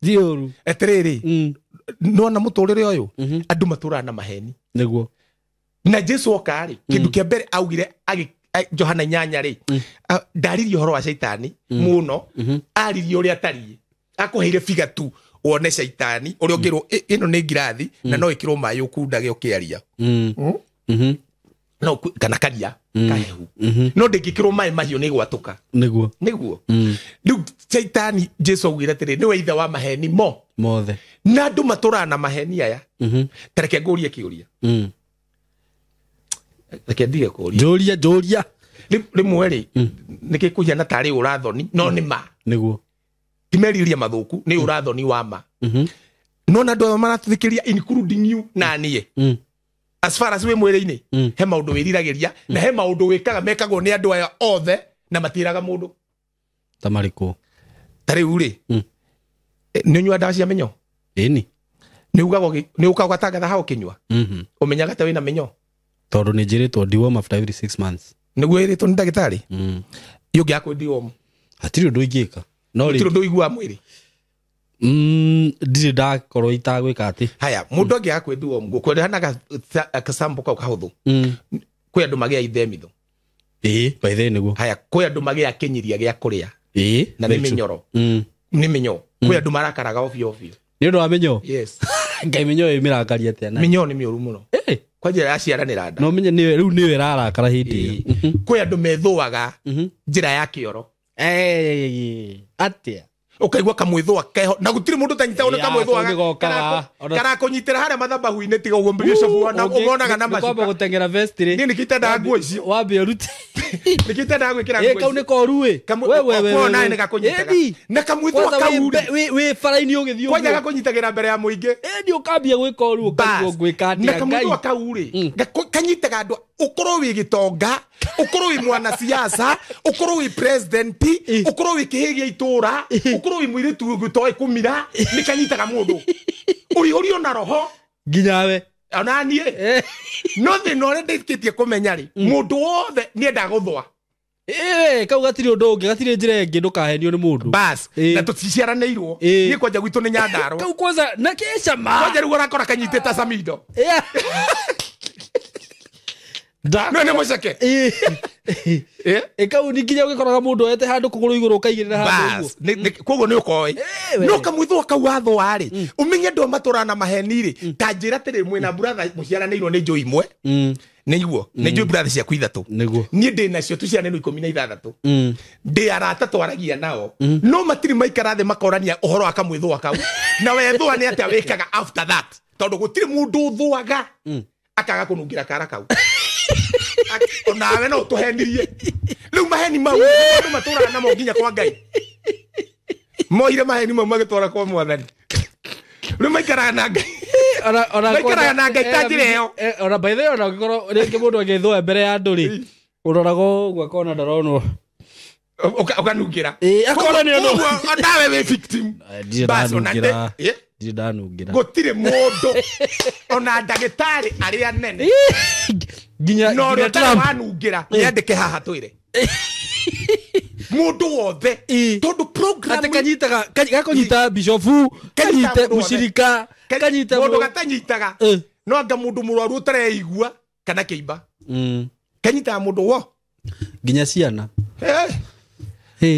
Ti ũru. Atĩrĩrĩ, nona mũtũrĩre ũyũ, andũ matũraga na maheni. Nĩguo. Na Jesu oka rĩ, kĩndũ kĩa mbere augire Johana 8 rĩ, ndaririe ũhoro wa caitani mũno, aririe ũrĩa atariĩ. Akũheire figa tu wone caitani ũrĩa ũngĩrwo ĩno nĩ ngirathi na no ĩkĩrwo maĩ ũkundage ũkĩaria. No kana karia kahehu. No ndĩngĩkĩrwo maĩ mahiũ nĩ gwatũka. Nĩguo. Nĩguo. Rĩu caitani Jesu augire atĩrĩ, nĩwe ithe wa maheni mo mothe. Na andũ matũraga na maheni aya. Ta reke ngũrie kĩũria. Reke ndige kũũria. Njũria. Rĩmwe rĩ, nĩkĩ kũhiana tarĩ ũrathoni, no nĩ ma. Nĩguo. Ti meriria mathũku, nĩ ũrathoni wa ma. No na andũ aya maratũthikĩrĩria including you na niĩ. As far as wĩ mwĩrĩ-inĩ, he maũndũ wĩriragĩria na he maũndũ wĩkaga mekagwo nĩ andũ aya othe na matiraga mũndũ. Ta marĩkũ? Ta rĩu rĩ, nĩ ũnyua ndawa cia mĩnyoo? Ĩni. Nĩ ũkaga ũgatangatha hau ũkĩnyua? Ũmenyaga ta wĩna mĩnyoo? Tondũ nĩ njĩrĩtwo deworm after every 6 months. Nĩguo ĩrĩtwo nĩ ndagĩtarĩ? Ĩ ũngĩaga kwĩ deworm? Hatirĩ ũndũ ingĩka. No rĩ. Hatirĩ ũndũ ũiguaga mwĩrĩ? Ndirĩ ndakorwo itagwĩka atĩ. Haya, mũndũ angĩaga kwĩ deworm, ngũkwendehanaga kasample kau kahũthũ. Kwĩ andũ magĩa ithemitho. Ĩĩ, by the way nĩguo. Haya, kwĩ andũ magĩa kĩnyiria gĩa kũrĩa. Ĩĩ, na nĩ mĩnyoro. Nĩ mĩnyoo. Kwĩ andũ marakaraga ovyo ovyo. Nĩ ũndũ wa mĩnyoo? Yes. Ngai mĩnyoo ĩmĩrakaria atĩa nayo? Mĩnyoo nĩ mĩũru mũno. Kwa njĩra yaciaranĩra nda. No menye nĩwe rĩu nĩwe ĩrarakara hĩndĩ ĩyo. Kwĩ andũ methũaga njĩra ya kĩoro. Atĩa? Ũkaigua kamwĩthũa keho na gũtirĩ mũndũ ũtanyitagwo nĩ kamwĩthũa karakũnyitĩra harĩa mathabahu-inĩ tiga ũguo bishop ũmonaga na macuka. Kwamba gũteng'era vest rĩ. Niĩ nĩkĩo itendaga nguo icio. Wambe ũrute. Nĩkĩo itendaga gwĩkĩra nguo icio. Kau nĩ koru ĩ. We nawe nĩgakũnyitaga. Na kamwĩthũa kau rĩ. Wĩ bara-inĩ ũgĩthiĩ ũguo. Kwanja gakũnyitagĩra mbere ya mũingĩ. Ĩni ũkambia gwĩka ũru ũkarigwo ngwĩka atĩa. Na kamwĩthũa kau rĩ kanyitaga andũ ũkorwo wĩ gĩtonga, ũkorwo wĩ mwanasiasa, ũkorwo wĩ president, ũkorwo wĩ kĩhĩ gĩa itũra, ũkorwo wĩ mũirĩtu ũtoĩ kũmira, nĩ kanyitaga mũndũ. Ũihũrio na roho nginya we. Ona niĩ. No thĩna ũrĩa ndĩkĩtie kũmenya rĩ, mũndũ wothe nĩendaga gũthũa. Kau gatirĩ ũndũ ũngĩ, gatirĩ njĩra ĩngĩ ndũkahenio nĩ mũndũ. Bas, na tũticiaranĩirwo. Niĩ kwanja gwitũ nĩ Nyandarũa. Kau kwanza na kecama. Kwanja rĩu ũrakora kanyitĩte Samido. No nĩ mũceke. Kau nĩ nginya ũgĩkoraga mũndũ oete handũ kũgũrũ igũrũ ũkaigĩrĩra handũ ũguo. Koguo nĩ ũkoĩ. No kamwĩthũa kau wathũa rĩ, ũmenye andũ matũraga na maheni rĩ, ta njĩra atĩrĩ mwĩna brother mũciaranĩirwo nĩ njũi imwe. Nĩguo, nĩ njũi brother ciaku ithatũ. Nĩguo. Niĩ ndĩ nacio tũciaranĩirwo 16. Ndĩ arata twaragia nao. No matirĩ maikara thĩ makorania ũhoro wa kamwĩthũa kau. Na wethũa nĩ atĩa wĩkaga after that. Tondũ gũtirĩ mũndũ ũthũaga akaga kũnungĩra kara kau. Onawe no ũtũhenirie. Rĩu maheni mau andũ matũraga namo nginya kwa Ngai. Moire maheni mau magĩtwara kwa Mwathani. Rĩu maikaraga na Ngai. Maikaraga na Ngai ta njĩra ĩyo. Ona by the way ona ũngĩkorwo rĩngĩ mũndũ agĩthũa mbere ya andũ rĩ, ũroraga ũguo akona ndaronwo. Ũkanungĩra. Akona nĩ ũndũ. Onawe wĩ victim. Ndirĩ ndanungĩra. Gũtirĩ mũndũ ona ndagĩtarĩ arĩa nene. Nginya no ũrĩa ũtarĩ wanungĩra nĩandĩke haha twĩre. Mũndũ wothe. Tondũ program atĩ kanyitaga gakũnyita bishofu, kanyite mũcirika, kanyite mũndũ gatanyitaga. No anga mũndũ mũrwaru ũtareigua kana kĩimba. Kanyitaga mũndũ wo nginya ciana.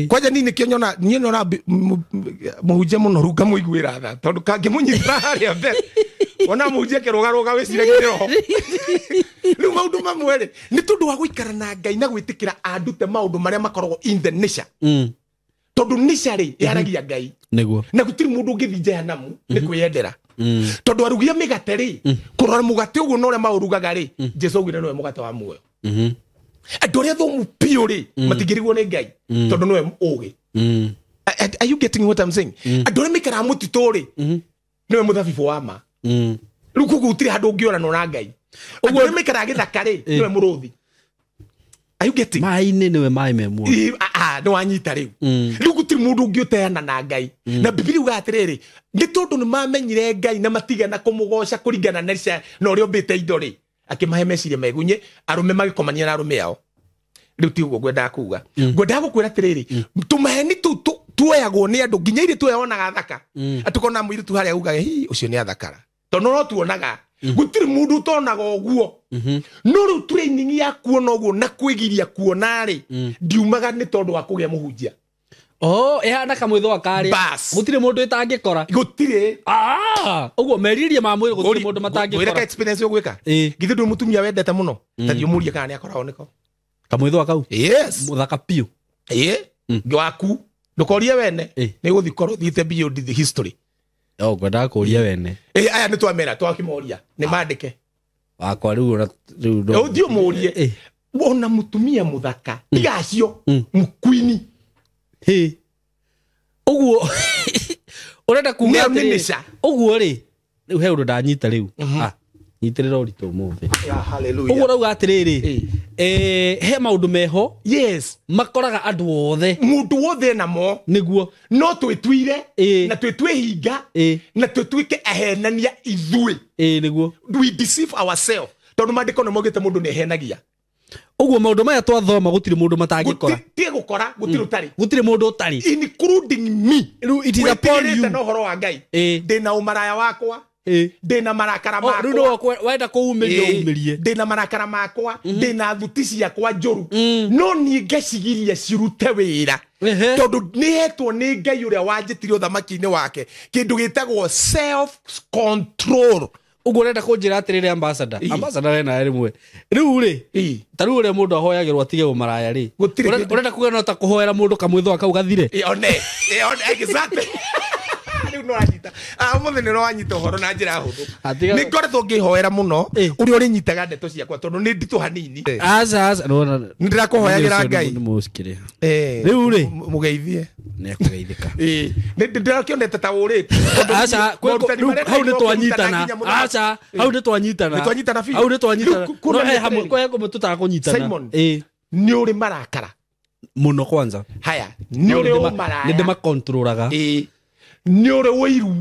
Kwanja ni nikio nyona niĩ nyona mũhunjia mũno rũ ngamũiguĩra tha tondũ kangĩmũnyitĩra harĩa mbere wona mũhunjia akĩrũgarũga wĩciragia nĩ roho. Rĩu maũndũ mamwe rĩ nĩ tondũ wa gũikara na Ngai na gwĩtĩkĩra andute maũndũ marĩa makoragwo in the nature. Tondũ nature rĩ yaragia Ngai nĩguo, na gũtirĩ mũndũ ũngĩthiĩ jehanamu nĩ kwĩyendera. Tondũ arugia mĩgate rĩ kũrora mũgate ũguo na ũrĩa maũrugaga rĩ Jesũ augire nĩwe mũgate wa muoyo. Andũ arĩa athomu biũ rĩ matingĩrigwo nĩ Ngai tondũ nĩwe ũgĩ. Are you getting what I'm saying? Andũ arĩa maikaraga mũtitũ rĩ nĩwe mũthabibũ wa ma. Rĩu koguo gũtirĩ handũ ũngĩoranwo na Ngai. Andũ arĩa maikaraga gĩthaka rĩ nĩwe mũrũthi. Are you getting? Maĩ-inĩ nĩwe maĩ me muoyo. Nĩ wanyita rĩu. Rĩu gũtirĩ mũndũ ũngĩũteana na Ngai. Na Bibilia yugaga atĩrĩrĩ nĩ tondũ nĩ mamenyire Ngai na matigana kũmũgoca kũringana na ũrĩa ũmbĩte indo rĩ akĩmahe meciria megunye arũme magĩkomania na arũme ao. Rĩu ti ũguo ngwendaga kuga. Ngwendaga gũkwĩra atĩrĩrĩ tũmaheni tũu tuoyagwo nĩ andũ nginya irĩ tuoyaonaga thaka. Atũkona mũirĩtu harĩa ugaga hi ũcio nĩ athakara. Tondũ no tuonaga gũtirĩ mũndũ ũtonaga ũguo. No rĩu training ya kuona ũguo na kwĩgiria kuona rĩ ndiumaga nĩ tondũ wa kũgĩa mũhunjia. Oh, ĩhana kamwĩthũa karĩa. Gũtirĩ mũndũ ĩtangĩkora. Gũtirĩ. Ũguo meririe ma mwĩrĩ gũtirĩ mũndũ matangĩkora. Ngwĩra experience ũgwĩka. Githĩ ndũrĩ mũtumia wendete mũno. Ta thiĩ ũmũrie kana nĩakoragwo nĩko. Kamwĩthũa kau. Yes. Mũthaka biũ. Waku. Ndũkorie wene. Nĩ gũthiĩ korwo ũthiĩte beyond the history. Oh, ngwendaga kũria wene. Aya nĩ twamera twakĩmoria. Nĩ mandĩke. Wakwa rĩu rĩu. Ũthiĩ ũmũrie. Ona mũtumia mũthaka. Tiga acio. Mũkuini. Ũguo ũrenda kuga atĩrĩrĩ ũguo rĩ rĩu he ũndũ ndanyita rĩu. Nyitĩrĩra ũritũ ũmũthĩ. Hallelujah. Ũguo ũrauga atĩrĩrĩ he maũndũ meho. Yes. Makoraga andũ othe. Mũndũ wothe namo. Nĩguo. No twĩtuire na twĩtwĩhinga na twĩtuĩke ahenania ithuĩ. Nĩguo. We deceive ourselves. Tondũ maandĩko nĩ maugĩte mũndũ nĩ ehenagia. Ũguo maũndũ maya twathoma gũtirĩ mũndũ matangĩkora. Gũtirĩ gũkora, gũtirĩ ũtarĩ. Gũtirĩ mũndũ ũtarĩ. Including me. Rĩu it is upon you. Na ũhoro wa Ngai. Ndĩna ũmaraya wakwa. Ndĩna marakara makwa. Rĩu no wenda kũumĩria ũumĩrie. Ndĩna marakara makwa, ndĩna thuti ciakwa njũru. No niĩ ngecigiria cirute wĩra. Tondũ nĩhetwo nĩ Ngai ũrĩa wanjĩtire ũthamaki-inĩ wake kĩndũ gĩtagwo self control. Ũguo ũrenda kũnjĩra atĩrĩrĩ ambassador. Ambassador wena rĩmwe. Rĩu rĩ ta rĩu ũrĩa mũndũ ahoyagĩrwo atige ũmaraya rĩ. Ũrenda kuga no ta kũhoera mũndũ kamwĩthũa kau gathire. One. One exactly. Rĩu no anyita. Ũmũthĩ nĩ wanyita ũhoro na njĩra hũthũ. Nĩ ngoretwo ngĩhoera mũno ũrĩa ũrĩnyitaga ndeto ciakwa tondũ nĩ nditũ hanini. Aca aca. Nĩ ndĩrakũhoyagĩra Ngai. Rĩu rĩ mũgeithie. Nĩ ekũgeithĩka. Nĩ ndĩrakĩonete ta ũrĩte. Aca hau nĩ twanyitana. Aca hau nĩ twanyitana. Nĩ twanyitana biũ. Hau nĩ twanyitana. No he hamwe kwĩ kũmwe tũtakũnyitana. Simon. Nĩ ũrĩ marakara. Mũno kwanza. Haya, nĩ ũrĩ ũmaraya. Nĩ ndĩmakontrolaga. Nĩ ũrĩ ũiru.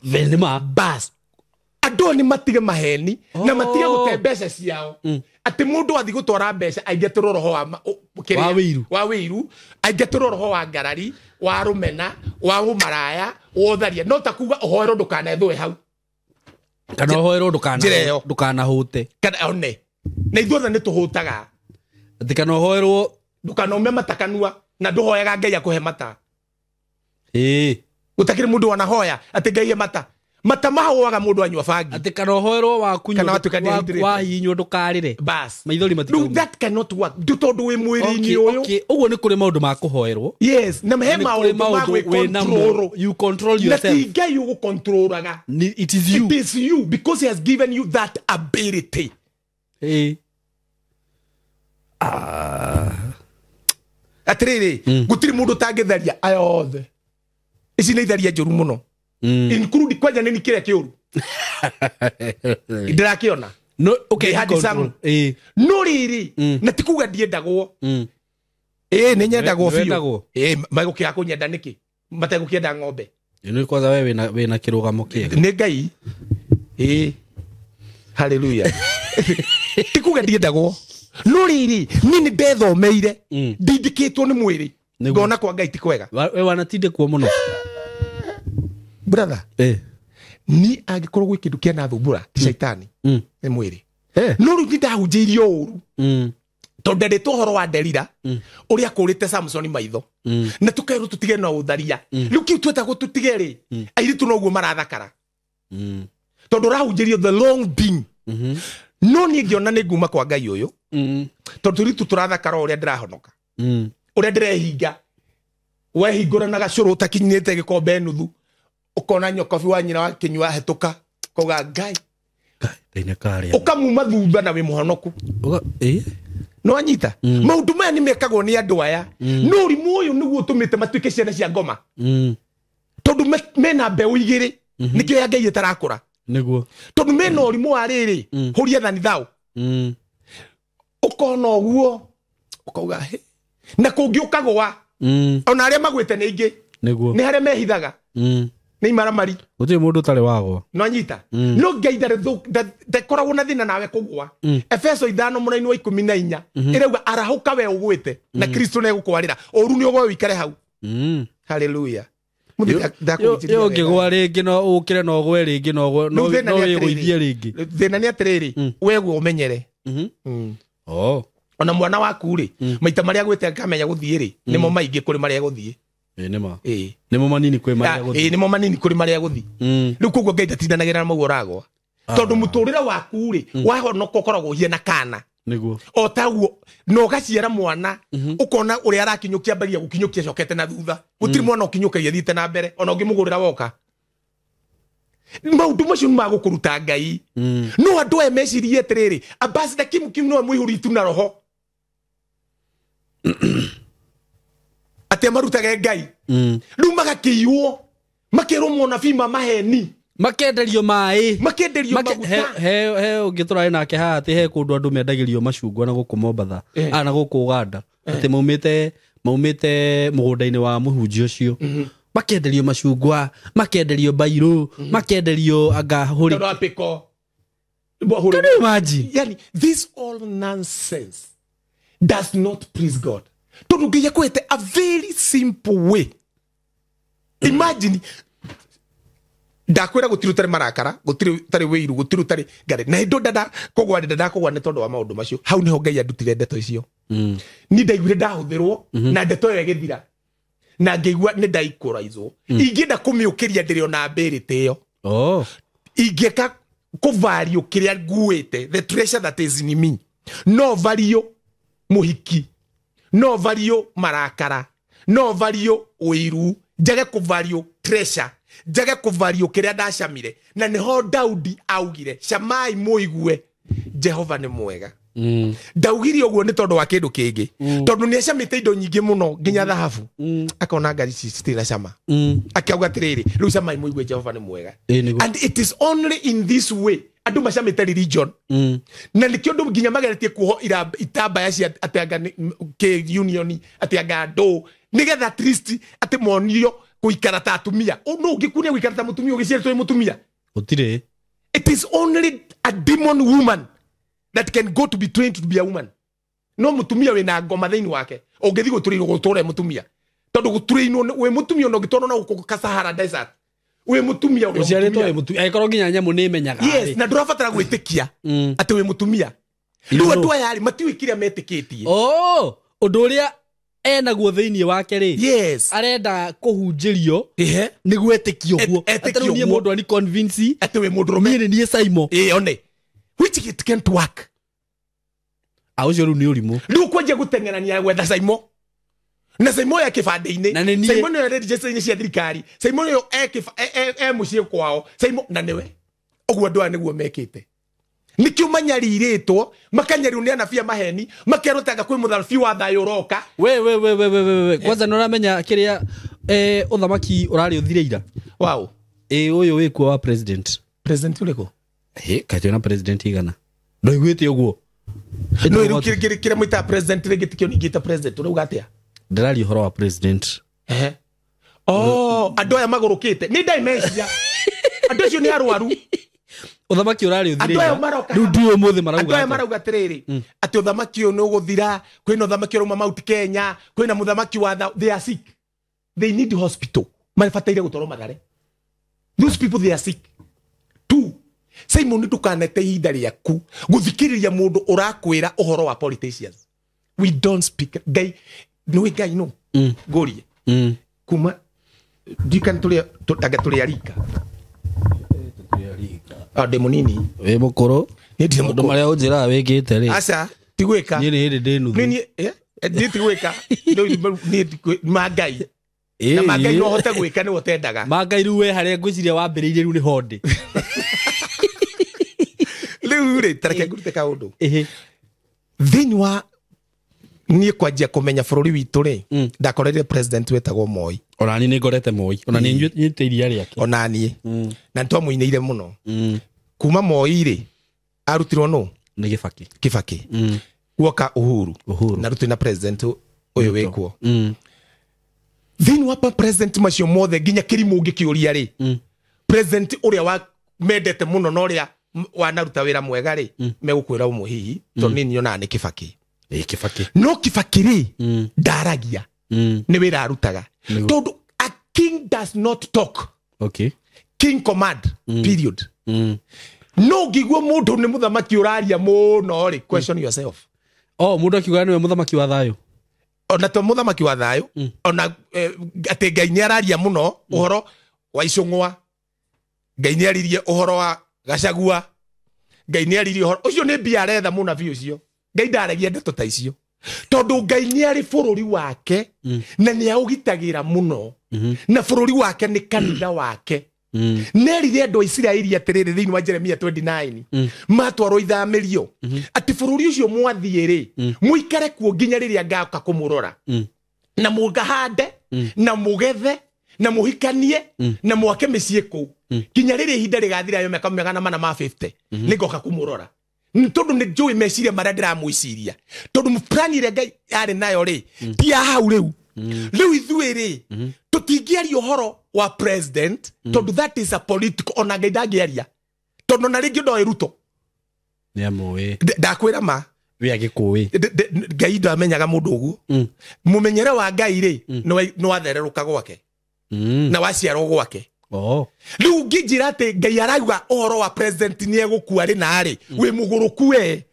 Venema. Bas. Andũ nĩ matige maheni na matige gũte mbeca ciao. Atĩ mũndũ athiĩ gũtwara mbeca aingatĩrwo roho wa wĩiru. Wa wĩiru, aingatĩrwo roho wa ngarari, wa rũmena, wa ũmaraya, wa ũtharia. No ta kuga ũhoerwo ndũkanethũe hau. Kana ũhoerwo ndũkanahũte. Kana one. Na ithuothe nĩ tũhũtaga. Atĩ kana ũhoerwo ndũkanaume mata kanua na ndũhoyaga Ngai akũhe mata. Gũtakĩrĩ mũndũ wanahoya atĩ Ngai he mata. Mata mahoaga mũndũ anyua bangi. Atĩ kana ũhoerwo wakunyua wahihinywo ndũkarĩre. Bas. Maithori matikauma. That cannot work. Tondũ wĩ mwĩrĩ-inĩ ũyũ. Ũguo nĩ kũrĩ maũndũ ma kũhoerwo. Yes, na he maũndũ ma gwĩcontrol. You control yourself. Na ti Ngai ũgũcontrolaga. It is you. It is you because he has given you that ability. Atĩrĩrĩ, gũtirĩ mũndũ ũtangĩtharia aya othe. Ici nĩ itharia njũru mũno. Include kwanja nĩ kĩrĩa kĩũru. Ndĩrakĩona. No, okay, control. No rĩrĩ, na ti kuga ndiendagwo. Nĩ nyendagwo biũ. Magũkĩaga kũnyenda nĩkĩ? Mategũkĩenda ng'ombe. Nĩ kwanza we wĩna kĩrũgamo kĩega. Nĩ Ngai. Hallelujah. Ti kuga ndiendagwo. No rĩrĩ niĩ nĩ ndethomeire ndindĩkĩtwo nĩ mwĩrĩ ngona kwa Ngai ti kwega. We wanatindĩkwo mũno brother. Ni angĩkorwo gwĩ kĩndũ kĩanathumbũra ti caitani nĩ mwĩrĩ. No rĩu nĩndahunjĩirio ũru tondũ ndendetwo ũhoro wa Delila ũrĩa akũrĩte Samson maitho na tũkerwo tũtige na ũtharia. Rĩu kĩu twetagwo tũtige rĩ airĩtu noguo marathakara tondũ ũrahunjĩrio the long thing. No niĩ ngĩona nĩ nguma kwa Ngai ũyũ tondũ tũirĩtu tũrathakara ũrĩa ndĩrahonoka ũrĩa ndĩrehinga wehingũra na gacũrũ ũtakinyĩte gĩkombe nuthu ũkona nyokobi wa nyina wakinyua hetũka kauga Ngai ũkamuma thutha na wĩ mũhonoku. No anyita maũndũ maya nĩ mekagwo nĩ andũ aya. No ũrimũ ũyũ nĩguo ũtũmĩte matuĩke ciana cia ngoma tondũ mena mbeũ igĩrĩ nĩkĩo ya Ngai ĩtarakũra. Nĩguo tondũ mena ũrimũ wa rĩrĩ hũria thani thao ũkona ũguo ũkauga hĩ na kũngĩ ũkagũa ona arĩa magwĩte nĩ aingĩ nĩguo nĩ harĩa mehithaga nĩ imaramari gũtirĩ mũndũ ũtarĩ wagwa. No anyita no Ngai ndakoragwo na thĩna nawe kũgũa. Efeso 5:14 ĩrauga arahũka we ũgwĩte na Kristo nĩegũkwarĩra ũru nĩ ũgwe ũikare hau. Hallelujah. Ũngĩgũa rĩngĩ no ũkĩre na ũgwe rĩngĩ no wĩgũithie rĩngĩ. Thĩna nĩ atĩrĩrĩ weguo ũmenyere. Ona mwana waku rĩ maita marĩa agwĩte akamenya gũthiĩ rĩ nĩmo maingĩ kũrĩ marĩa egũthiĩ. Nĩmo manini kwĩ marĩa gũthiĩ. Nĩmo manini kũrĩ marĩa gũthiĩ. Rĩu koguo Ngai ndatindanagĩra na mau ũragwa tondũ mũtũrĩre waku rĩ wahonoka ũkoragwo ũhiana kana. Nĩguo o taguo na ũgaciara mwana ũkona ũrĩa arakinyũkia ambagia gũkinyũkia acokete na thutha. Gũtirĩ mwana ũkinyũkagia athiĩte na mbere ona ũngĩmũgũrĩra woka. Maũndũ macio nĩ magũkũruta Ngai. No andũ aya mecirie atĩrĩrĩ ambassador Kim Kim no mũihũritu na roho atĩ marutage Ngai. Rĩu magakĩiywo makerwo mũnabii ma maheni makenderio maĩ makenderio maguta. He ũngĩ tũrarĩ nake haha atĩ he kũndũ andũ mendagĩrio macungwa na gũkũ Mombatha na gũkũ Uganda atĩ maumĩte mũgũnda-inĩ wa mũhunjia ũcio makenderio macungwa makenderio bairũ makenderio anga hũri. Can you imagine? Yani this all nonsense does not please God. Tondũ Ngai akwĩte a very simple way. Imagine ndakwĩra gũtirĩ ũtarĩ marakara gũtirĩ ũtarĩ wĩiru gũtirĩ ũtarĩ ngarĩ na hĩndĩ ndada kũgwa ndada kũgwa nĩ tondũ wa maũndũ macio. Hau nĩho Ngai andutire ndeto icio. Ni ndaiguire ndahũthĩrwo na ndeto ĩyo ĩgĩthira na ngĩigua nĩ ndaikũraizwo. Ingĩenda kũmĩũkĩria ndĩrĩ ona mbĩrĩte ĩyo. Ingĩka kũvario kĩrĩa nguĩte the treasure that is in me no vario mũhiki no vario marakara no vario ũiru njage kũvario treasure njage kũvario kĩrĩa ndacamire. Na nĩho Daudi augire camai mũigue Jehova nĩ mwega. Ndaugire ũguo nĩ tondũ wa kĩndũ kĩngĩ tondũ nĩ acamĩte indo nyingĩ mũno nginya thahabu akona ngari ici citirĩ na cama akauga atĩrĩrĩ rĩu camai mũigue Jehova nĩ mwega. And it is only in this way andũ macamĩte religion na nĩkĩo andũ nginya mageretie kuoho itambaya cia atĩ anga kĩ union atĩ anga ndũ nĩgetha at least atĩ monio gũikara ta atumia. No ũngĩkunia gũikara ta mũtumia ũgĩciarĩtwo wĩ mũtumia gũtirĩ. It is only a demon woman that can go to be trained to be a woman. No mũtumia wĩna ngoma thĩinĩ wake ũngĩthiĩ gũtũrĩrwo gũtũra mũtumia tondũ gũtũrĩinwo wĩ mũtumia ona ũngĩtwarwo na gũkũ Sahara Desert wĩ mũtumia ũrĩa ũciarĩtwo wĩ mũtumia angĩkorwo nginya nyamũ nĩ ĩmenyaga. Yes, na ndũrabatara gwĩtĩkia atĩ wĩ mũtumia. Rĩu andũ aya rĩ matiũĩ kĩrĩa metĩkĩtie. Ũndũ ũrĩa enaguo thĩinĩ wake rĩ yes arenda kũhunjĩrio nĩguo etĩkie ũguo. Atĩ rĩu niĩ mũndũ ani convince atĩ wĩ mũndũrũme niĩ nĩ niĩ Saimo one which it can't work. Ũcio rĩu nĩ ũrimũ. Rĩu kwanjia gũteng'erania gwetha Saimo na Saimo ya kĩbandĩ-inĩ Saimo nĩyo register-inĩ cia thirikari Saimo nĩyo e mũciĩ kwao Saimo na nĩwe ũguo andũ aya nĩguo mekĩte. Nĩkĩo manyarirĩtwo makanyarirwo nĩ anabii a maheni makerwo tanga kwĩ mũthabi wa thayũ ũroka. We kwanza nĩ ũramenya kĩrĩa ũthamaki ũrarĩ ũthire ira. Wow. Ũyũ wĩkuo wa president ũrĩkũ? Kaĩ na president igana ndoiguĩte ũguo. No rĩu kĩrĩa mwĩtaga president rĩngĩ tikĩo ningĩta president ũrauga atĩa? Ndĩraria ũhoro wa president. Andũ aya magũrũkĩte nĩ dementia. Andũ acio nĩ arwaru. Uthamaki urari Andũ aya maroka Rĩu ndiũĩ ũmũthĩ marauga andũ aya atĩa. marauga atĩrĩrĩ atĩ ũthamaki ũyũ nĩ ũgũthira, kwĩna ũthamaki ũrauma Mount Kenya, kwĩna mũthamaki wa they are sick, they need hospital, mabataire gũtwarwo Mathare. Those people, they are sick. Two, Simon, ndũkanete ihinda rĩaku gũthikĩrĩria mũndũ ũrakwĩra ũhoro wa politicians. We don't speak. Ngai nĩũĩ Ngai no ngũrie kuma ndikana tũrĩa anga tũrĩa rika. Ah, ndĩ mũnini. Wĩ mũkũrũ. Niĩ ndirĩ Maũndũ mũkũrũ. marĩa ũnjĩraga wĩkĩte rĩ, Aca, ti gwĩka. niĩ nĩ hĩndĩ ndĩ nuthu. Niĩ niĩ ti gwĩka. Niĩ ma Ngai. Na ma Ngai no hote gwĩka nĩwe ũtendaga. Ma Ngai rĩu we harĩa ngwĩciria wambĩrĩirie rĩu nĩ honde. Rĩu rĩ, ta reke ngũrute kaũndũ. Thĩinĩ wa niĩ kwanjia kũmenya bũrũri witũ rĩ, ndakorire president wetagwo Moi. Ona niĩ nĩ ngorete Moi. Ona nĩ nyuĩte iria rĩake. Ona niĩ. Na nĩ twamũinĩire mũno. Kuma Moi rĩ, arutirwo nũ? Nĩ Kibaki. Kibaki. Guoka Uhuru. Uhuru. Na rĩu twĩna president ũyũ wĩkuo. Thĩinĩ wa president macio mothe nginya kĩrimũ ũngĩkĩũria rĩ, president ũrĩa wa mendete mũno na ũrĩa wanaruta wĩra mwega rĩ, megũkwĩra ũmwe hihi, tondũ niĩ nyonaga nĩ Kibaki. Ĩ Kibaki. No Kibaki rĩ, ndaragia. Nĩ wĩra arutaga. Tondũ a king does not talk. Okay. King command, period. No ngĩigua mũndũ nĩ mũthamaki ũraria mũno rĩ, question yourself. Oh, mũndũ akiuga nĩwe mũthamaki wa thayũ. Ona to mũthamaki wa thayũ, ona atĩ Ngai nĩ araria mũno ũhoro wa Icũng'wa, Ngai nĩ aririe ũhoro wa Gachagua, Ngai nĩ aririe ũhoro ũcio, nĩ mbia aretha mũnabii ũcio. Ngai ndaragia ndeto ta icio, tondũ Ngai nĩ arĩ bũrũri wake na nĩ aũgitagĩra mũno, na bũrũri wake nĩ kanitha wake. Nerire andũ a Isiraeli atĩrĩrĩ thĩinĩ wa Jeremia 29 matwarwo ithamĩrio atĩ bũrũri ũcio mwathiĩ rĩ, mũikare kuo nginya rĩrĩa ngaũka kũmũrora, na mũngahande na mũgethe na mũhikanie na mwake mĩciĩ kũu nginya rĩrĩa ihinda rĩgathira yo mĩaka 450 nĩngoka kũmũrora. Nĩ tondũ nĩ njũĩ meciria marĩa ndĩramwĩciria, tondũ plan ĩrĩa Ngai arĩ nayo rĩ ti ya hau rĩu. Rĩu ithuĩ rĩ tũtingĩaria ũhoro wa president, tondũ that is a political, ona Ngai ndangĩaria, tondũ ona rĩngĩ ndoĩ Ruto. Nĩ amũĩ. Ndakwĩra ma. Wĩ agĩkũĩ. Ngai ndamenyaga mũndũ ũguo. Mũmenyere wa Ngai rĩ nĩ wathererũka gwake na waciarwo gwake. Rĩu ũngĩnjĩra atĩ Ngai arauga ũhoro wa president nĩ egũkua rĩ na rĩ, wĩ mũgũrũku we.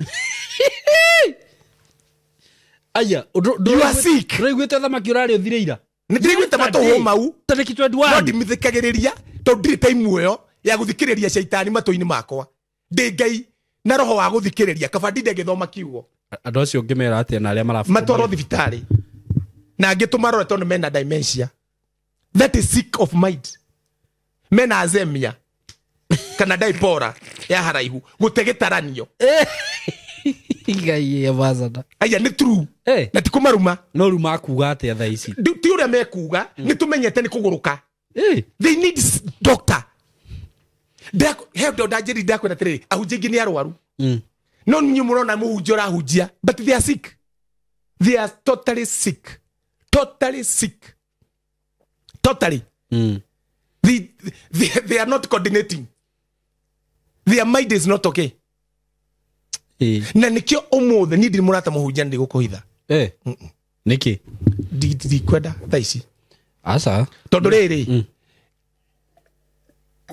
Aya, You are sick. Ndũraiguĩte ũthamaki ũrarĩ ũthire ira? Nĩ ndĩraiguĩte matũhũ mau. Tarĩki 21. No ndimithikagĩrĩria tondũ ndirĩ time ĩyo ya gũthikĩrĩria caitani matũ-inĩ makwa. Ndĩ Ngai na roho wa gũthikĩrĩria, kaba ndinde ngĩthoma kiugo. Andũ acio ũngĩmera atĩa na arĩa marabu- Matwarwo thibitarĩ na angĩ tũmarore tondũ mena dementia. That is sick of mind. Mena azemia kana daipora ya haraihu gũte gĩtaranio. Ngai ambassador. Aya nĩ true. Na ti kũmaruma. No rĩu makuga atĩa thaa ici? Ti ũrĩa mekuga, nĩ tũmenyete nĩ kũgũrũka. They need doctor. He ndo ndanjĩrire ndakwĩra atĩrĩrĩ, ahunjia aingĩ nĩ arwaru. No niĩ mũrona mũhunjia ũrahunjia, but they are sick. They are totally sick. Totally sick. Totally. They are not coordinating. Their mind is not okay. Na nikio ũmũthĩ niĩ ndirĩ mũrata mũhunjia ndigũkũhitha. Nĩkĩ? Ndikwenda thaa ici. Aca. Tondũ rĩrĩ,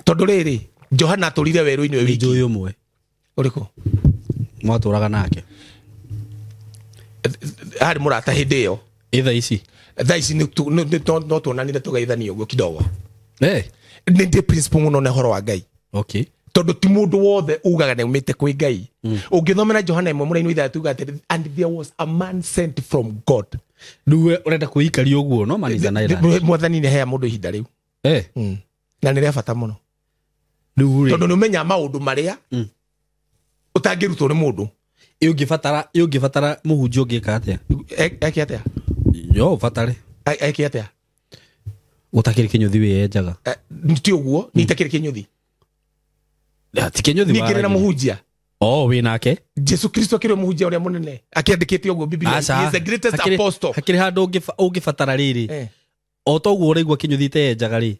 tondũ rĩrĩ, Johana atũrire werũ-inĩ wĩ wiki. Nĩ njũĩ ũmwe. Ũrĩkũ? Mwatũraga nake. Arĩ mũrata hĩndĩ ĩyo. Ĩ thaa ici? Thaa ici no tuonanire tũgeithanie ũguo kidogo. Nĩ ndĩ principle mũno na ũhoro wa Ngai. Tondũ ti mũndũ wothe ugaga nĩ aumĩte kwĩ Ngai. Ũngĩthomera Johana ĩmwe mũraini wa ithathatũ ugaga atĩrĩ, and there was a man sent from God. Rĩu we ũrenda kwĩikaria ũguo, no man is an island. Mwathani nĩ ahea mũndũ ihinda rĩu. Na nĩ rĩa bata mũno. Rĩu rĩ. Tondũ nĩ ũmenyaga maũndũ marĩa ũtangĩrutwo nĩ mũndũ. Ĩ ũngĩbatara mũhunjia ũngĩka atĩa? Eke atĩa? Yo, ũbatare. Eke atĩa? Ũtakĩrĩ kĩnyũthi wĩyenjaga. Ti ũguo, nĩ itakĩrĩ kĩnyũthi. Ti kĩnyũthi Ningĩ na waragia. mũhunjia. Oh, wĩ nake? Jesu Kristo akĩrĩ mũhunjia ũrĩa mũnene. Akĩandĩkĩte ũguo Biblia. Aca. He is the greatest apostle. Hakĩrĩ handũ ũngĩbatara rĩrĩ. O toguo ũraigua kĩnyũthi iteyenjaga rĩ.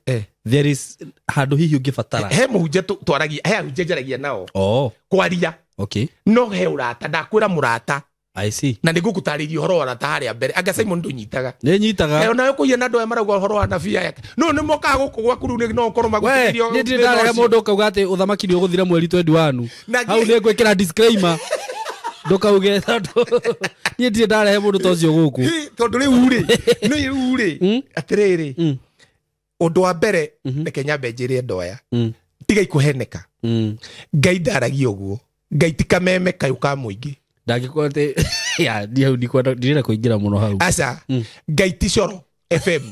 There is handũ hihi ũngĩbatara. He mũhunjia twaragia, he ahunjia njaragia nao. Oh. Kwaria. Okay. No he ũrata, ndakwĩra mũrata. I see. Na nĩngũgũtarĩria ũhoro wa ũrata harĩa mbere. Anga Simon ndũnyitaga. Nĩ nyitaga. Onawe kũiya na andũ aya marauga ũhoro wa nabii aya. No nĩ mokaga gũkũ gwaku rĩu no ũkorwo magũtĩkĩrio. Niĩ ndirĩ ndarehe mũndũ ũkauga atĩ ũthamaki nĩ ũgũthira mweri 21. Hau nĩ ngwĩkĩra disclaimer. Ndũkauge tondũ niĩ ndirĩ ndarehe mũndũ ta ũcio gũkũ. Tondũ rĩu rĩ, nĩ rĩu rĩ, atĩrĩrĩ, ũndũ wa mbere reke nyambe njĩre andũ aya. Tigai kũheneka. Ngai ndaragia ũguo. Ngai ti kameme kayũ ka mũingĩ. Ndangĩkorwo atĩ ya ndiĩ hau ndikwenda ndirenda kũingĩra mũno hau. Aca, Ngai ti Coro FM.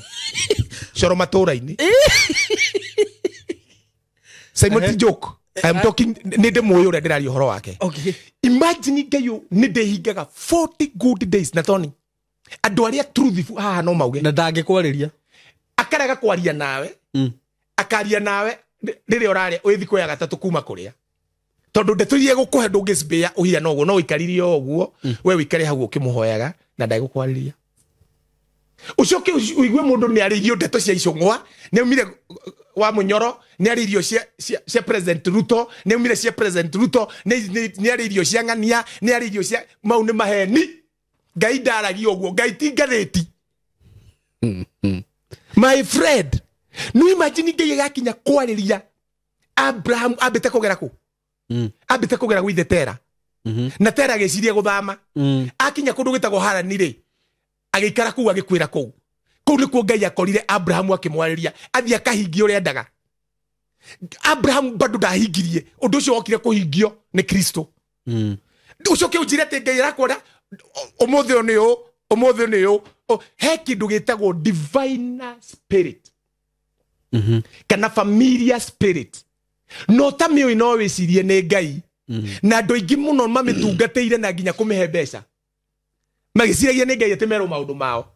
Coro matũra-inĩ. Simon ti joke. I'm talking nĩ ndĩmũĩ ũrĩa ndĩraria ũhoro wake. Okay. Imagine Ngai ũyũ nĩ ndĩhingaga 40 good days na Tony. Andũ arĩa truthful haha no mauge. Na ndangĩkwarĩria. Akarega kwaria nawe. Akaria nawe rĩrĩa ũrarĩa wĩ thikũ ya gatatũ kuma kũrĩa. Tondũ ndeto iria egũkũhe ndũngĩcibĩa ũhiana ũguo, no ũikarire o ũguo, we ũikare hau ũkĩmũhoyaga na ndegũkwarĩria. Ũcoke ũigue mũndũ nĩ arĩirio ndeto cia icũng'wa, nĩ aumire wa Mũnyoro, nĩ arĩirio cia President Ruto, nĩ aumire cia President Ruto, nĩ arĩirio cia ng'ania, nĩ arĩirio cia mau nĩ maheni. Ngai ndaragia ũguo, Ngai ti ngathĩti. My friend, no imagine Ngai agakinya kwarĩria Abraham ambĩte kũgera kũ? Ambĩte kũgera gwithe Tera. Na Tera agĩciria gũthama. Akinya kũndũ gwĩtagwo Harani rĩ, agĩikara kũu agĩkwĩra kũu. Kũu nĩkuo Ngai akorire Abrahamu akĩmwarĩria, athiĩ akahingia ũrĩa endaga. Abrahamu bado ndahingirie, ũndũ ũcio wokire kũhingio nĩ Kristo. Ũcoke ũnjĩre atĩ Ngai arakwĩra ũmũthĩ ũyũ nĩ ũũ, ũmũthĩ ũyũ nĩ ũũ. He kĩndũ gĩtagwo divine spirit. Kana familiar spirit. No ta mĩũĩ no wĩcirie nĩ Ngai. Na andũ aingĩ mũno mamĩtungatĩire na nginya kũmĩhe mbeca. Magĩciragia nĩ Ngai atĩ merwo maũndũ mao.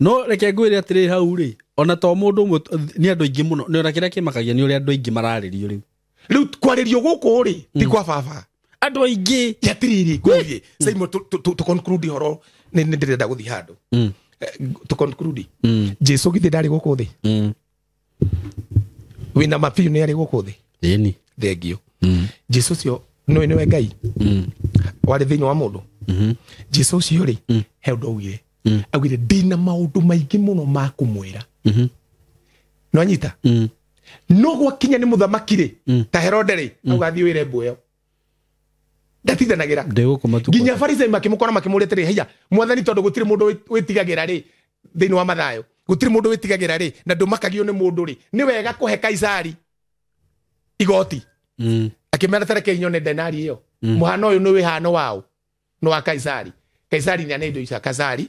No reke ngwĩre atĩrĩ hau rĩ, ona to mũndũ ũmwe nĩ andũ aingĩ mũno, nĩ ona kĩrĩa kĩmakagia nĩ ũrĩa andũ aingĩ mararĩrio rĩu. Rĩu kwarĩrio gũkũ rĩ, ti kwa baba. Andũ aingĩ. Atĩrĩrĩ, ngũrie, Simon, tũ conclude ũhoro, nĩ ndĩrenda gũthiĩ handũ. Tũ conclude. Jesu githĩ ndarĩ gũkũ thĩ? Wĩna ma biũ nĩ arĩ gũkũ thĩ? Ĩni. Thengio. Jesu ũcio nĩwe Ngai? Warĩ thĩinĩ wa mũndũ? Jesu ũcio rĩ, he ũndũ augire. Augire ndĩna maũndũ maingĩ mũno ma kũmwĩra. No anyita? No gwakinya nĩ mũthamaki rĩ, ta Herode rĩ, auga thiĩ wĩre mbũ ĩyo. Ndatithanagĩra. Nginya Farisai makĩmũkora makĩmũũria atĩrĩ, haiya, mwathani tondũ gũtirĩ mũndũ wĩtigagĩra rĩ, thĩinĩ wa Mathayo, gũtirĩ mũndũ wĩtigagĩra rĩ, na ndũmakagio nĩ mũndũ rĩ, nĩ wega kũhe Kaisari igoti. Akĩmera tareke nyone denari ĩyo. Mũhano ũyũ nĩ wĩhano wao, nĩ wa Kaisari. Kaisari nĩ ane indo icia Kaisari,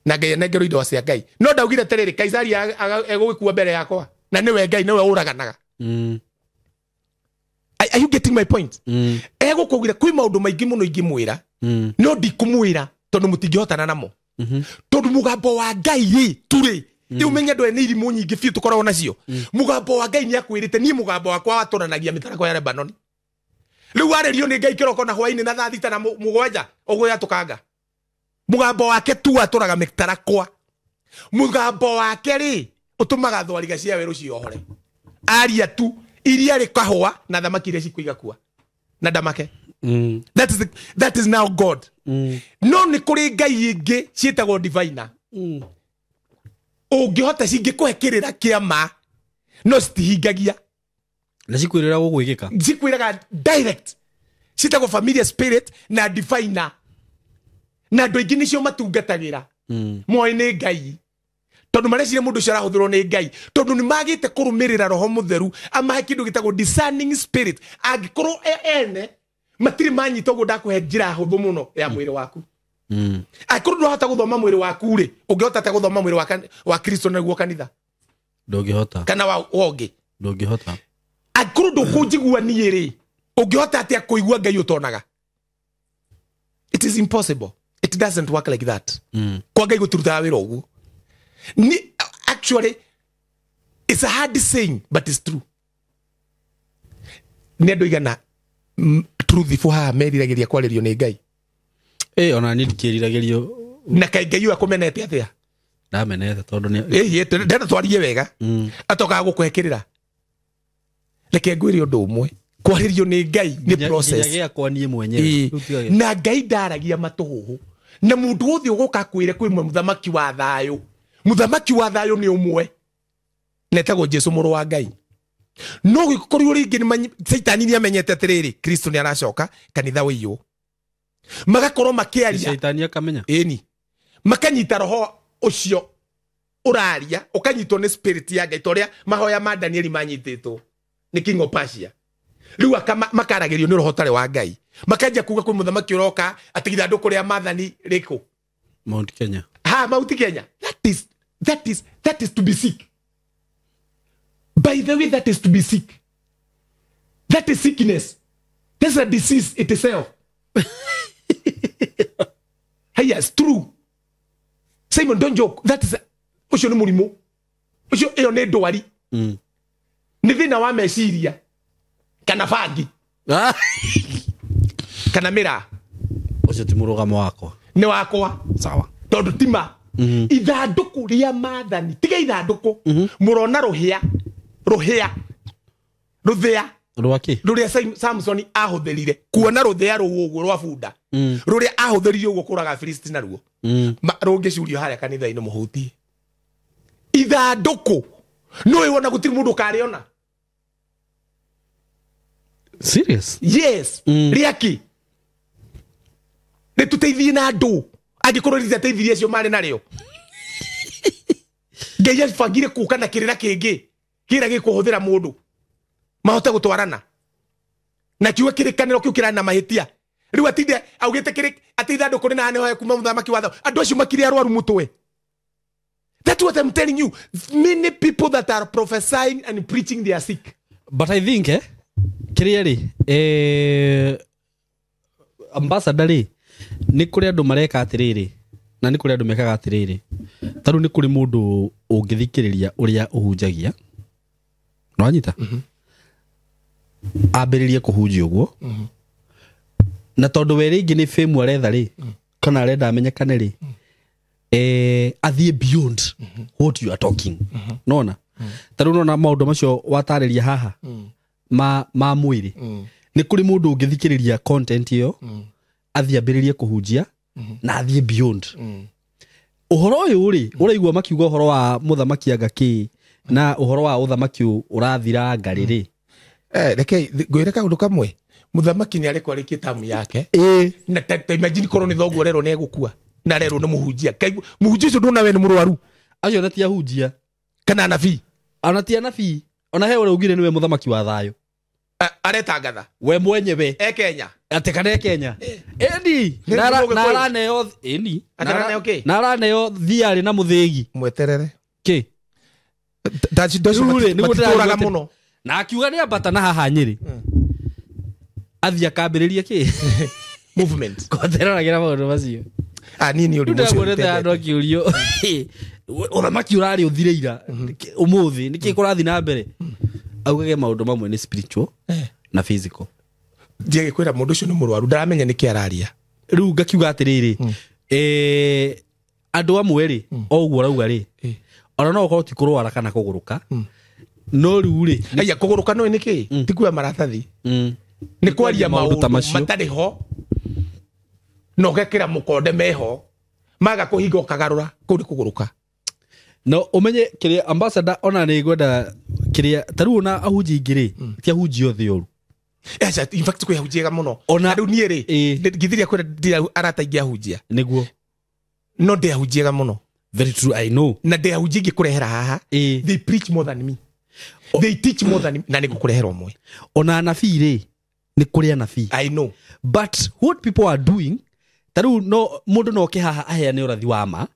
na Ngai anengerwo indo cia Ngai. No ndaugire atĩrĩrĩ, Kaisari egũgĩkua mbere yakwa, na nĩwe Ngai, nĩwe ũraganaga. Are you getting my point? Egũkũgire kwĩ maũndũ maingĩ mũno ingĩmwĩra, no ndikũmwĩra tondũ mũtingĩhotana namo. Tondũ mũgambo wa Ngai rĩ, tu rĩ, rĩu menye andũ aya nĩ irimũ nyingĩ biũ tũkoragwo nacio. Mũgambo wa Ngai nĩakwĩrĩte, niĩ mũgambo wakwa watũranagia mĩtarakwa ya Lebanon. Rĩu warĩrio nĩ Ngai kĩroko na hwaĩ-inĩ na thaa thita na mũgwanja, ũgũyatũkanga. Mũgambo wake tu watũraga mĩtarakwa. Mũgambo wake rĩ, ũtũmaga thwariga cia werũ ciohore. Aria tu, iria rĩkahũa na thamaki iria cikũiga kua. Na ndamake. That is now God. No nĩ kũrĩ Ngai ingĩ ciĩtagwo diviner. Ũngĩhota cingĩkũhe kĩrĩra kĩa ma, no citihingagia. Na cikwĩrĩra gũgwĩkĩka. Cikwĩraga direct. Ciĩtagwo familiar spirit na diviner. Na andũ aingĩ nĩcio matungatagĩra. Moĩ nĩ Ngai. Tondũ mareciria mũndũ ũcio arahũthĩrwo nĩ Ngai. Tondũ nĩ magĩte kũrũmĩrĩra Roho Mũtheru, amahe kĩndũ gĩtagwo discerning spirit. Angĩkorwo ene matirĩ manyita ũguo, ndakũhe njĩra hũthũ mũno ya mwĩrĩ waku. Angĩkorwo ndũrahota gũthoma mwĩrĩ waku rĩ, ũngĩhota atĩa gũthoma mwĩrĩ wa Kristo nĩguo kanitha? Ndũngĩhota. Kana wa ũngĩ? Ndũngĩhota. Angĩkorwo ndũkũnjigua niĩ rĩ, ũngĩhota atĩa kũigua Ngai ũtonaga? It is impossible. It doesn't work like that. Kwa Ngai gũtirutaga wĩra ũguo. Actually, it's a hard saying, but it's true. Nĩ andũ aigana truthful haha meriragĩria kwarĩrio nĩ Ngai? Ona niĩ ndikĩriragĩrio. Na kaĩ Ngai ũyũ akũmenete atĩa? Ndamenete tondũ nĩ ĩhiĩ ndenda twarie wega. Atokaga gũkũhe kĩrĩra. Reke ngwĩre ũndũ ũmwe, kwarĩrio nĩ Ngai nĩ process. Nginya gĩakwa niĩ mwenyewe. Na Ngai ndaragia matũhũhũ. Na mũndũ wothe ũgũka kwĩre kwĩ mũthamaki wa thayũ. Mũthamaki wa thayũ nĩ ũmwe. Netagwo Jesu mũrũ wa Ngai. No gĩkorirwo rĩngĩ nĩ Caitani nĩ amenyete atĩrĩrĩ, Kristo nĩ aracoka kanitha ũiyũ. Magakorwo makĩaria. Caitani akamenya. Ĩni. Makanyita roho ũcio ũraria, ũkanyitwo nĩ spirit ya Ngai ta ũrĩa mahoya ma Danieli manyitĩtwo nĩ King of Persia. Rĩu makaragĩrio nĩ roho ũtarĩ wa Ngai. Makanjia kuga kwĩ mũthamaki ũroka atĩ ithandũkũ rĩa maathani rĩkũ? Mount Kenya. Ha, Mount Kenya. That is to be sick. By the way, that is to be sick. That is sickness. That's a disease itself. Hey, yes, true. Simon, don't joke. That is ucio nĩ mũrimũ. Ucio ĩyo nĩ ndwari. Nĩ thĩna wa meciria. Kana bangi. Kana mĩraa. Ũcio ti mũrũgamo wakwa. Nĩ wakwa. Sawa. Tondũ ti ma. Ithandũkũ rĩa maathani. Tiga ithandũkũ. Mũrona rũhĩa. Rũhĩa. Rũthĩa. Rwaki? Rũrĩa Samson ahũthĩrire. Kuona rũthĩa rũu ũguo rwa bunda. Rũrĩa ahũthĩrire ũguo kũraga Filisti naruo. Rũngĩcurio harĩa kanitha-inĩ mũhutie. Ithandũkũ. No ĩwona gũtirĩ mũndũ ũkarĩona. Serious? Yes. Rĩaki. Rĩtũteithie na andũ. Angĩkorwo rĩtiateithirie acio marĩ narĩo. Ngai abangire kũka na kĩrĩra kĩngĩ. Kĩrĩra gĩkũhũthĩra mũndũ. Mahote gũtwarana. Na kiuga kĩrĩkanĩro kĩu kĩrarĩ na mahĩtia. Rĩu atinde augĩte kĩrĩ atĩ ithandũkũ rĩ na nĩhoe kuma mũthamaki wa thayũ. Andũ acio makire arwaru mũtwe. That's what I'm telling you. Many people that are prophesying and preaching, they are sick. But I think, kĩrĩa rĩ, ambassador rĩ, nĩ kũrĩ andũ mareka atĩrĩrĩ, na nĩ kũrĩ andũ mekaga atĩrĩrĩ. Ta rĩu nĩ kũrĩ mũndũ ũngĩthikĩrĩria ũrĩa ũhunjagia. Nĩwanyita? Ambĩrĩrie kũhunjia ũguo. Na tondũ we rĩngĩ nĩ fame aretha rĩ, kana arenda amenyekane rĩ, athiĩ beyond what you are talking. Nona? Ta rĩu nona maũndũ macio watarĩria haha ma mwĩrĩ. Nĩ kũrĩ mũndũ ũngĩthikĩrĩria content ĩyo, athiĩ ambĩrĩrie kũhunjia na athiĩ beyond. Ũhoro ũyũ rĩ, ũraigua makiuga ũhoro wa mũthamaki anga kĩ, na ũhoro wa ũthamaki ũrathira ngarĩ rĩ. Reke ngwĩre kaũndũ kamwe. Mũthamaki nĩ arekwo arĩkie tamu yake. Na ta imagine korwo nĩ thoguo rerwo nĩ egũkua. Na rerwo nĩ mũhunjia. Mũhunjia ũcio ndona we nĩ mũrwaru. Acio na ti ahunjia. Kana anabii. Ona ti anabii. Ona he ũrĩa ugire nĩwe mũthamaki wa thayũ. Aretangatha. We mwenyewe. E Kenya. Atĩ kana e Kenya. Ĩni. Naraneo ĩni. Naraneo thiarĩ na mũthĩgi. Mweterere. Kĩ? Matitũraga mũno. Na akiuga nĩ ambata na haha Nyĩrĩ. Athiĩ akambĩrĩria kĩ? Movement. Koteranagira maũndũ macio. Niĩ nĩ ũrimũ ũcio. Ndĩrakuonete handũ akĩũrio. Ũthamaki ũrarĩ ũthire ira. Ũmũthĩ nĩkĩ kũrathiĩ na mbere? Augage maũndũ mamwe nĩ spiritual na physical. Ndiagĩ kwĩra mũndũ ũcio nĩ mũrwaru, ndaramenya nĩkĩ araria. Rĩu ngakiuga atĩrĩrĩ, andũ amwe rĩ, o ũguo ũrauga rĩ, ona no ũkorwo ti kũrwara kana kũgũrũka, no rĩu rĩ, aya kũgũrũka no nĩkĩ? Ti kuoya maratathi. Nĩ kwaria maũndũ matarĩ ho. Na ũgekĩra mũkonde meho. Maga kũhinga ũkagarũra, kũu nĩ kũgũrũka. No ũmenye kĩrĩa ambassador ona nĩ ngwenda kĩrĩa ta rĩu ona ahunjia ingĩ rĩ, ti ahunjia othe oru. Aca, in fact kwĩ ahunjia ega mũno. Ona rĩu niĩ rĩ, ngithiria kwĩra ndira arata aingĩ ahunjia. Nĩguo. No ndĩ ahunjia ega mũno. Very true, I know. Na ndĩ ahunjia ingĩkũrehera haha. They preach more than me. They teach more than me. Na nĩngũkũrehera ũmwe. Ona anabii rĩ, nĩ kũrĩ anabii. I know. But what people are doing, ta rĩu no mũndũ no oke haha aheane ũrathi wa ma,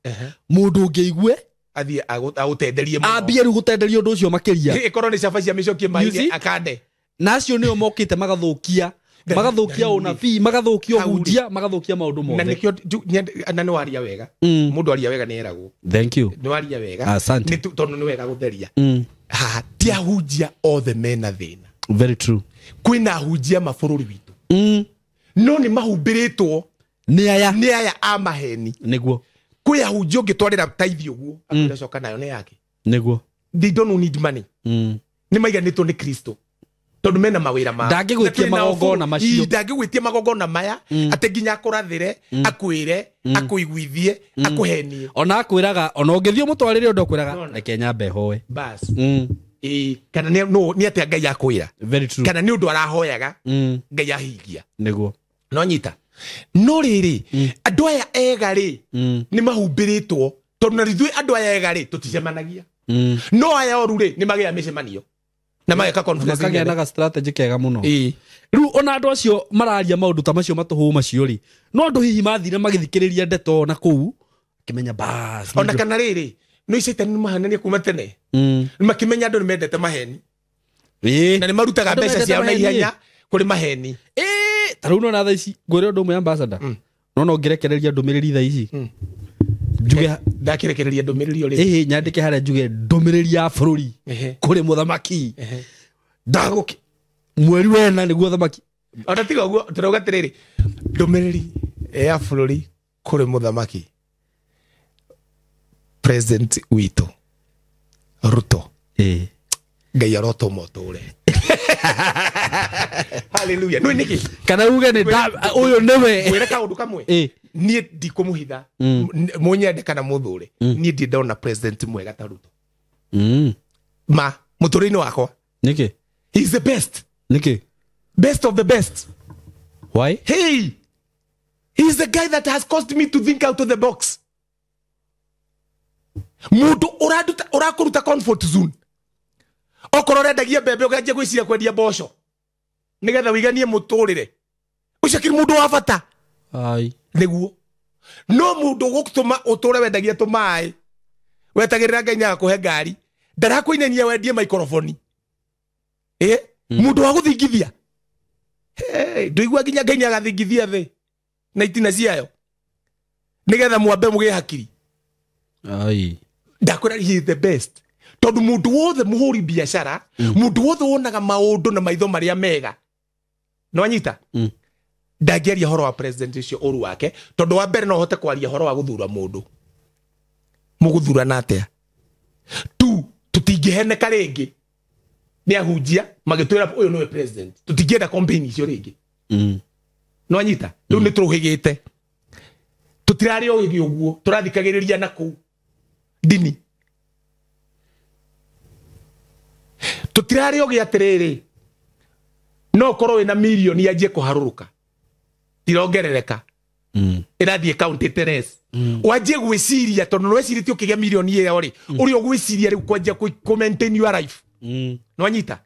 mũndũ ũngĩigue athiĩ agũtenderie mũno. Ambie rĩu gũtenderia ũndũ ũcio makĩria. Ĩkorwo nĩ cabaci amĩcokie maĩ-inĩ akande. Na acio nĩo mokĩte magathũkia, magathũkia ũnabii, magathũkia ũhunjia, magathũkia maũndũ mothe. Na nĩkĩo na nĩ waria wega. Mũndũ aria wega nĩ eragwo. Thank you. Nĩ waria wega. Asante. Nĩ tondũ nĩ wega gũtheria. Haha ti ahunjia othe mena thĩna. Very true. Kwĩna ahunjia mabũrũri witũ. No nĩ mahumbĩrĩtwo nĩ aya a maheni. Nĩguo. Kwĩ ahunjia ũngĩtwarĩra taithi ũguo akwĩra coka nayo nĩ yake. Nĩguo. They don't need money. Nĩ maiganĩtwo nĩ Kristo tondũ mena mawĩra mao. Ndangĩgwĩtia magongona macio. Ndangĩgwĩtia magongona maya atĩ nginya akũrathĩre, akwĩre, akũiguithie, akũhenie. Ona akwĩraga ona ũngĩthiĩ ũmũtwarĩre ũndũ akwĩraga reke nyambe hoe. Bas. Kana nĩ atĩa Ngai akwĩra. Very true. Kana nĩ ũndũ arahoyaga Ngai ahingia. Nĩguo. No nyita. No rĩrĩ, andũ aya ega rĩ, nĩ mahumbĩrĩtwo tondũ na ithuĩ andũ aya ega rĩ tũticemanagia. No aya oru rĩ nĩ magĩa mĩcemanio na mageka conference makagĩa na ga strategy kega mũno. Rĩu ona andũ acio mararia maũndũ ta macio matũhũ macio rĩ, no andũ hihi mathire magĩthikĩrĩria ndeto na kũu akĩmenya bas. Ona kana rĩrĩ no Caitani nĩ mahanania kuma tene. Makĩmenya andũ nĩ mendete maheni. Na nĩ marutaga mbeca ciao na ihenya kũrĩ maheni. Ta rĩu nona thaa ici ngwĩre ũndũ ũmwe ambassador. No no ngĩrekereria ndũmĩrĩri thaa ici. Njuge ndakĩrekereria ndũmĩrĩri ũrĩ. Nyandĩke harĩa njuge ndũmĩrĩri ya bũrũri kũrĩ mũthamaki. Ndagũki mweri wena nĩguo thamaki. Ona tiga ũguo tũrauga atĩrĩrĩ, ndũmĩrĩri ya bũrũri kũrĩ mũthamaki president witũ Ruto. Ngai arotũma ũtũre. Hallelujah. No nĩkĩ? Kana uge nĩ ũyũ nĩwe. Ngwĩre kaũndũ kamwe. Niĩ ndikũmũhitha. Mũnyende kana mũthũre. Niĩ ndirĩ ndona president mwega ta Ruto. Ma mũtũrĩre-inĩ wakwa. Nĩkĩ? He is the best. Nĩkĩ? Best of the best. Why? Hey! He is the guy that has caused me to think out of the box. Mũndũ ũrakũruta comfort zone. Okorwo ũrendagia mbembe ũkanjia gwĩciria kwendia mboco nĩgetha wĩiganie mũtũrĩre. Ũcio akĩrĩ mũndũ wa bata. Ai. Nĩguo. No mũndũ ũgũtũma ũtũre wendagia tũmaĩ, wetagĩrĩra Ngai nĩagakũhe ngari, ndarakũinania wendie maikoroboni. Mũndũ wa gũthingithia. Ndũigua nginya Ngai nĩagathingithia thĩ na itina ciayo nĩgetha mwambe mũgĩe hakiri. Ai. Ndakwĩra he is the best. Tondũ mũndũ wothe mũhũri biacara, mũndũ wothe wonaga maũndũ na maitho marĩa mega. No anyita? Ndangĩaria ũhoro wa president ũcio ũru wake, tondũ wa mbere no hote kwaria ũhoro wa gũthura mũndũ. Mũgũthurana atĩa? Tu, tũtingĩheneka rĩngĩ. Nĩ ahunjia magĩtwĩra ũyũ nĩwe president. Tũtingĩenda campaign icio rĩngĩ. No anyita? Rĩu nĩ tũrũhĩgĩte. Tũtirarĩ ũgĩ ũguo, tũrathikagĩrĩria na kũu. Ndini. Tũtirarĩ ũgĩ atĩrĩrĩ, no ũkorwo wĩna mirioni yanjie kũharũrũka. Tirongerereka. Ĩrathiĩ county terrace. Wanjie gwĩciria tondũ nĩwecirĩtie ũkĩgĩa mirioni ĩyo rĩ, ũrĩa ũgwĩciria rĩu kwanjia kũ maintain your life. No anyita?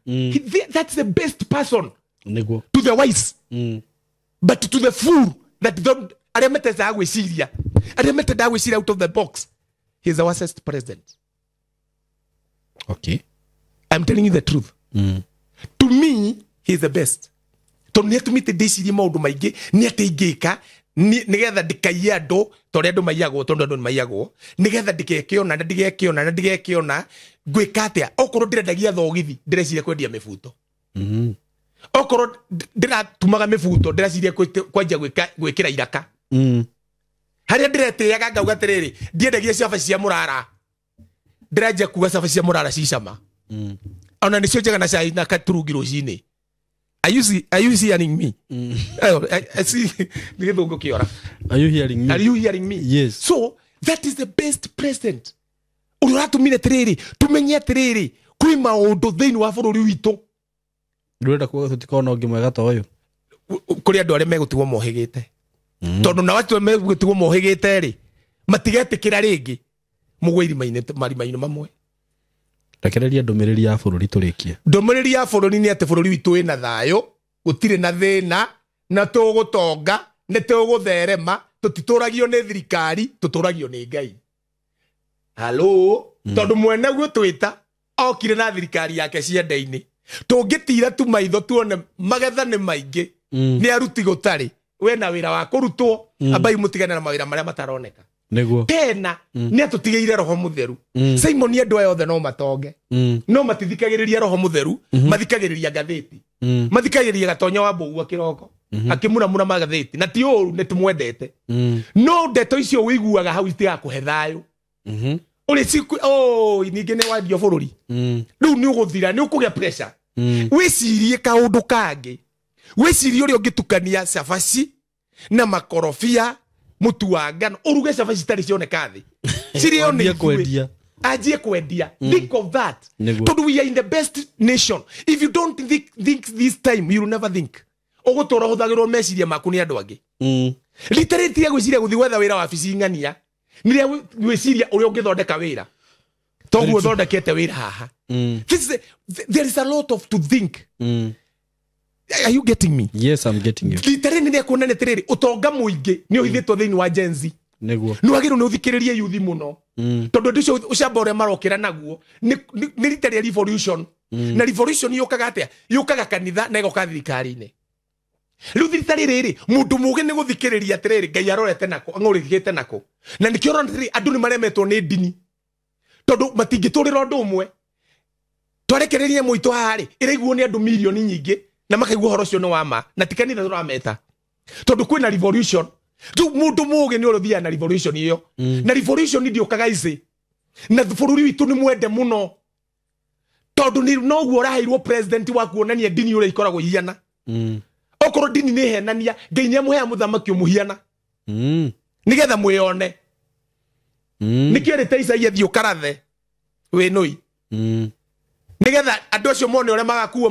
That's the best person. Nĩguo. To the wise. But to the fool that don't, arĩa metendaga gwĩciria, arĩa metendaga gwĩciria out of the box, he is the worst president. Okay. I'm telling you the truth. To me, he is the best. Tondũ nĩ atũmĩte ndĩcirie maũndũ maingĩ, nĩ atĩ ingĩka nĩgetha ndikaiye andũ ta ũrĩa andũ maiyagwo, tondũ andũ nĩ maiyagwo, nĩgetha ndikeke ũna na ndigeke ũna na ndigeke ũna, ngwĩka atĩa? Okorwo ndĩrendagia thogithi, ndĩreciria kwendia mĩbuto. Okorwo ndĩratumaga mĩbuto, ndĩreciria kwanjia gwĩkĩra iraka. Harĩa ndĩretĩaga ngauga atĩrĩrĩ, ndiendagia cabaci cia mũrara, ndĩranjia kuga cabaci cia mũrara ci cama. Ona nĩcio njega na cai na katurungi rũcinĩ. Are you hearing me? I see. Are you hearing me? Are you hearing me? Yes. So that is the best present. Ũrĩa ũratũmire atĩrĩrĩ, tumenye atĩrĩrĩ, kwĩ maũndũ thĩinĩ wa bũrũri witũ. Ndũrenda kuga tũtikorwo na ũngĩ mwega ta ũyũ? Kũrĩ andũ arĩa megũtigwo mohĩgĩte. Tondũ nao acio megũtigwo mohĩgĩte rĩ, matigetĩkĩra rĩngĩ mũgwe irima-inĩ, marima-inĩ mamwe. Rekereria ndũmĩrĩri ya bũrũri tũrĩkie. Ndũmĩrĩri ya bũrũri nĩ atĩ bũrũri witũ wĩna thayũ, gũtirĩ na thĩna, na tũgũtonga, nĩ tũgũtherema, tũtitũragio nĩ thirikari, tũtũragio nĩ Ngai. Halo, tondũ mwene gũtwĩta okire na thirikari yake ciende-inĩ. Tũngĩtira tu maitho tuone magetha nĩ maingĩ, nĩ aruti gũtarĩ, we na wĩra wa kũrutwo, ambai mũtigane na mawĩra marĩa mataroneka. Nĩguo. Tena nĩ atũtigĩire roho mũtheru. Simon andũ aya othe no matonge. No matithikagĩrĩria roho mũtheru, mathikagĩrĩria ngathĩti. Mathikagĩrĩria gatonya wa mbũgua kĩroko. Akĩmuramura magathĩti na ti ũru nĩ tũmwendete. No ndeto icio wĩiguaga hau itigakũhe thayũ. Ũrĩ ciku oh ningĩ nĩ wandio bũrũri. Rĩu nĩ ũgũthira, nĩ ũkũgĩa pressure. Wĩcirie kaũndũ kangĩ. Wĩcirie ũrĩa ũngĩtukania cabaci na makorobia, mũtu wa ngano, ũruge cabaci itarĩ cioneka thĩ. Cirĩo nĩ ithuĩ. Anjie kwendia. Think of that. Tondũ we are in the best nation. If you don't think this time, you will never think. Ũgũtũra ũhũthagĩrwo meciria maku nĩ andũ angĩ. Rita rĩrĩ tiga gwĩciria gũthiĩ gwetha wĩra wabici ng'ania. Nĩ gwĩciria ũrĩa ũngĩthondeka wĩra. Toguo ũthondekete wĩra haha. There is a lot of to think. Are you getting me? Yes, I'm getting you. Rita rĩrĩ nĩ kuonania atĩrĩrĩ, ũtonga mũingĩ nĩ ũhithĩtwo thĩinĩ wa Gen Z. Nĩguo. Nĩ wagĩrĩirwo nĩ ũthikĩrĩrie yuthi mũno. Tondũ ũndũ ũcio ũcamba ũrĩa marokĩra naguo nĩ rita rĩa revolution. Na revolution yũkaga atĩa? Yũkaga kanitha na ĩgoka thirikari-inĩ. Rĩu thirikari rĩrĩ, mũndũ mũũgĩ nĩ gũthikĩrĩria atĩrĩrĩ, Ngai arorete nako, ang'ũrĩkĩte nako. Na nĩkĩo ũrona atĩrĩrĩ, andũ nĩ maremetwo nĩ ndini. Tondũ matingĩtũrĩra ũndũ ũmwe. Twarekereria mũitũ haha rĩ, ĩraiguo nĩ andũ mirioni nyingĩ na makaigua ũhoro ũcio nĩ wa ma, na ti kanitha tũrameta. Tondũ kwĩna revolution. Rĩu mũndũ mũũgĩ nĩ ũrĩa ũthiaga na revolution ĩyo. Na revolution ndĩũkaga ici. Na bũrũri witũ nĩ mwende mũno. Tondũ noguo ũraheirwo president wa kuonania ndini ũrĩa ikoragwo ihiana. Okorwo ndini nĩ henania, Ngai nĩ amũheaga mũthamaki ũmũhiana. Nĩgetha mwĩone. Nĩkĩo rĩte Isaia thiĩ ũkarathe wĩnũi. Nĩgetha andũ acio mone ũrĩa magakuo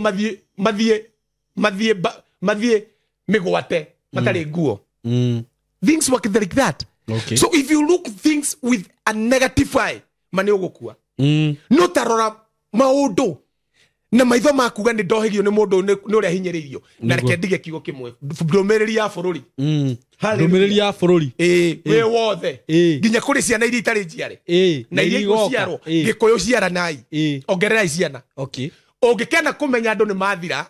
mathiĩ mĩgwate matarĩ nguo. Things work like that. Okay. So if you look things with a negative eye, ma nĩ ũgũkua. No tarora maũndũ na maitho makuga nĩ ndohĩgio nĩ mũndũ nĩ ũrĩa hinyĩrĩirio. Na reke ndige kiugo kĩmwe, ndũmĩrĩri ya bũrũri. Ndũmĩrĩri ya bũrũri. Wĩ wothe. Nginya kũrĩ ciana iria itarĩ njiare. Na iria igũciarwo. Gĩkũyũ ciaranai. Ongererai ciana. Okay. Ũngĩkena kũmenya andũ nĩ mathira,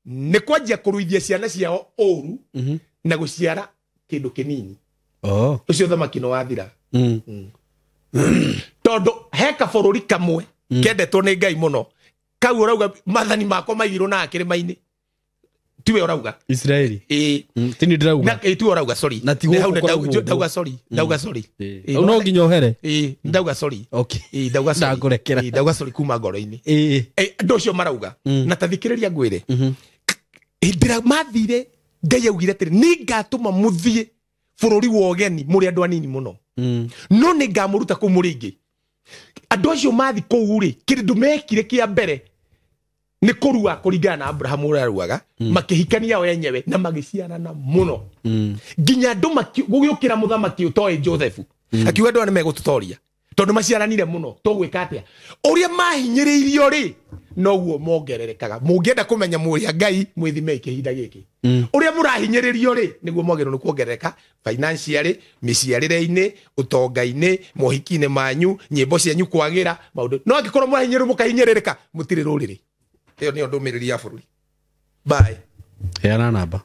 nĩ kwanjia kũruithia ciana ciao ũru na gũciara kĩndũ kĩnini. Ũcio thamaki nĩ wathira. Tondũ he kabũrũri kamwe kendetwo nĩ Ngai mũno. Kau ũrauga mathani makwa maigirwo na kĩrĩma-inĩ. Tiwe ũrauga. Israeli. Tini ndĩrauga. Na tiwe ũrauga, sorry. Na ti gũkũ kũraugwo. Ndauga sorry. Ndauga sorry. No nginya ũhere. Ndauga sorry. Okay. Ndauga sorry. Ndakũrekera. Ndauga sorry kuma ngoro-inĩ. Andũ acio marauga. Na ta thikĩrĩria ngwĩre. Hĩndĩ ĩrĩa mathire, Ngai augire atĩrĩ, nĩngatũma mũthiĩ bũrũri wa ũgeni mũrĩ andũ anini mũno. No nĩngamũruta kũu mũrĩ aingĩ. Andũ acio mathi kũu rĩ, kĩndũ mekire kĩa mbere nĩ kũrua kũringana na Abrahamu ũrĩa aruaga, makĩhikania o enyewe na magĩciarana mũno. Nginya andũ gũgĩũkĩra mũthamaki ũtoĩ Joseph. Akiuga andũ aya nĩ megũtũtoria tondũ maciaranire mũno, tũgwĩka atĩa? Ũrĩa mahinyĩrĩirio rĩ, noguo mongererekaga. Mũngĩenda kũmenya mũrĩa Ngai, mwĩthimei kĩhinda gĩkĩ. Ũrĩa mũrahinyĩrĩrio rĩ, nĩguo mwagĩrĩirwo nĩ kuongerereka financially, mĩciarĩre-inĩ, ũtonga-inĩ, mohiki-inĩ manyu, nyĩmbo cianyu kwagĩra, maũndũ. No angĩkorwo mũrahinyĩrĩrio mũkahinyĩrĩrĩka, mũtirĩ rũrĩrĩ. Ĩyo nĩyo ndũmĩrĩri ya bũrũri. Bye. Heana namba.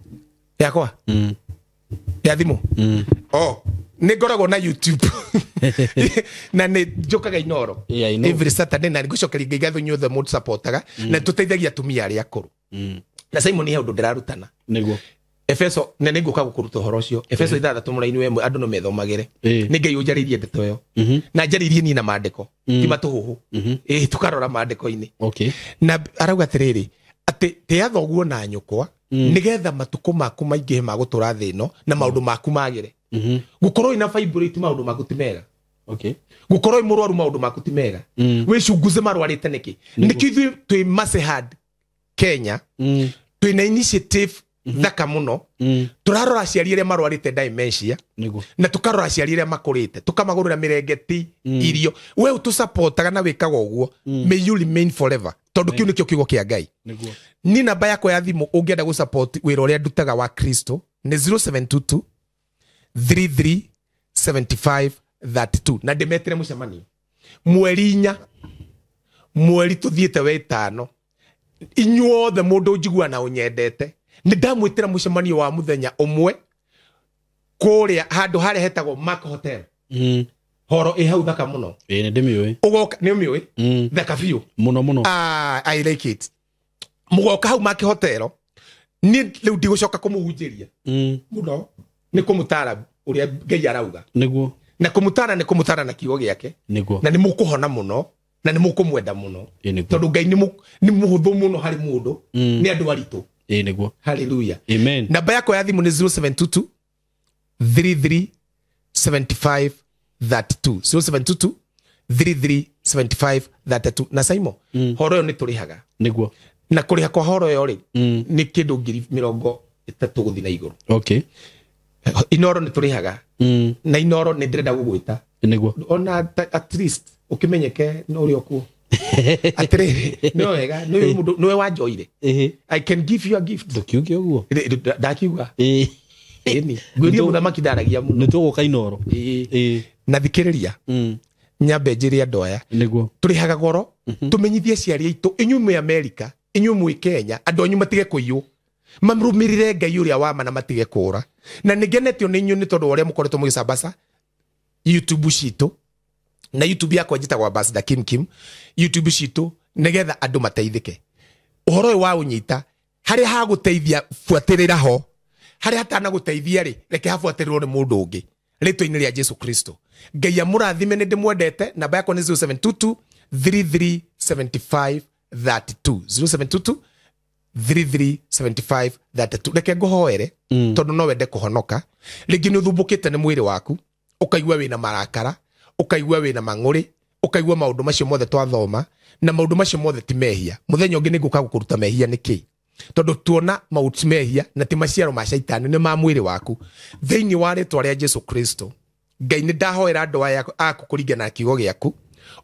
Yakwa? Ya thimũ? Oh, nĩ ngoragwo na YouTube. Na nĩ njũkaga Inooro. Yeah, I know. Every Saturday na ngũcokeria Ngai ngatho inyuothe mũtũsupportaga na tũteithagia atumia arĩa akũrũ. Na Simon he ũndũ ndĩrarutana. Nĩguo. Efeso, na nĩ ngũka gũkũruta ũhoro ũcio. Efeso 6 mũraini wa 1, andũ no methomagĩre. Nĩ Ngai ũnjarĩirie ndeto ĩyo. Na njarĩirie niĩ na maandĩko, ti matũhũhũ. Tũkarora maandĩko-inĩ. Okay. Na arauga atĩrĩrĩ, atĩ tĩa thoguo na nyũkwa, nĩgetha matukũ maku maingĩhe ma gũtũra thĩ ĩno, na maũndũ maku magĩre. Gũkorwo wĩna fibroid maũndũ maku ti mega. Okay. Gũkorwo wĩ mũrwaru maũndũ maku ti mega. Wĩcunguze marwarĩte nĩkĩ? Nĩkĩo ithuĩ twĩ Masehad Kenya, twĩna initiative thaka mũno. Tũrarora aciari arĩa marwarĩte dementia, na tũkarora aciari arĩa makũrĩte, tũkamagũrĩra mĩrengeti, irio. We ũtũsupportaga na wĩkaga ũguo, may you remain forever. Tondũ kĩu nĩkĩo kiugo kĩa Ngai. Ni namba yakwa ya thimũ ũngĩenda gũsupport wĩra ũrĩa ndutaga wa Kristo nĩ 0722 33 75 32. Na ndĩmetĩre mũcemanio mweri 4, mweri tũthiĩte wa 5. Inyuothe mũndũ ũnjigua na ũnyendete, nĩ ndamwĩtĩra mũcemanio wa mũthenya ũmwe kũrĩa handũ harĩa hetagwo Mark Hotel. Horo ĩ hau thaka mũno. Nĩ ndĩmĩũĩ. Ũgoka, nĩ ũmĩũĩ? Thaka biũ. Mũno mũno. I like it. Mũgoka hau Mark Hotel, Niĩ rĩu ndigũcoka kũmũhunjĩria mũno, nĩ kũmũtara ũrĩa Ngai arauga. Nĩguo. Na kũmũtara nĩ kũmũtara na kiugo gĩake. Nĩguo. Na nĩ mũkũhona mũno na nĩ mũkũmwenda mũno. Nĩguo. Tondũ Ngai nĩ mũhũthũ mũno harĩ mũndũ, nĩ andũ aritũ. Nĩguo. Hallelujah. Amen. Namba yakwa ya thimũ nĩ 0722 33 75 32. 0722 33 75 32. Na Saimo, horo ĩyo nĩ tũrĩhaga. Nĩguo. Na kũrĩha kwa horo ĩyo rĩ, nĩ kĩndũ 30,000 gũthiĩ na igũrũ. Okay. Inoro nĩ tũrĩhaga. Na Inoro nĩ ndĩrenda gũgwĩta. Nĩguo. Ona at least ũkĩmenyeke no ũrĩa ũkuo. Atĩrĩrĩ, nĩ wega, nĩ mũndũ nĩwe wanjoire. I can give you a gift. Ndũkiuge ũguo. Ndakiuga. Ĩni. Ngwĩrie mũthamaki ndaragia mũno. Nĩ tũgũka Inoro. Na thikĩrĩria. Nyambe njĩre andũ aya. Nĩguo. Tũrĩhaga goro, tũmenyithie aciari aitũ, inyuĩ mwĩ Amerika, inyuĩ mwĩ Kenya, andũ anyu matige kũiywo. Marũmĩrĩre Ngai ũrĩa wa ma na matige kũũra. Na nĩ ngenetio nĩ inyuĩ nĩ tondũ wa ũrĩa mũkoretwo mũgĩcambaca YouTube citũ. Na YouTube yakwa njĩtagwo Ambassador Kim Kim. YouTube citũ nĩgetha andũ mateithĩke. Ũhoro ũyũ wa ũnyita, harĩa hagũteithia buatĩrĩra ho, harĩa hatanagũteithia rĩ, reke habuatĩrĩrwo nĩ mũndũ ũngĩ. Rĩtwa-inĩ rĩa Jesu Kristo. Ngai amũrathime, nĩ ndĩmwendete. Namba yakwa nĩ 0722 33 75 32. 0722 33 75 32. Reke ngũhoere, tondũ no wende kũhonoka. Rĩngĩ nĩ ũthumbũkĩte nĩ mwĩrĩ waku, ũkaigua wĩna marakara, ũkaigua wĩna mang'ũrĩ, ũkaigua maũndũ macio mothe twathoma, na maũndũ macio mothe ti mehia. Mũthenya ũngĩ nĩ ngũka gũkũruta mehia nĩkĩ? Tondũ tuona maũndũ ti mehia na ti maciaro ma caitani, nĩ ma mwĩrĩ waku. Thĩinĩ wa rĩtwa rĩa Jesu Kristo, Ngai nĩ ndahoera andũ aya aku kũringana na kiugo gĩaku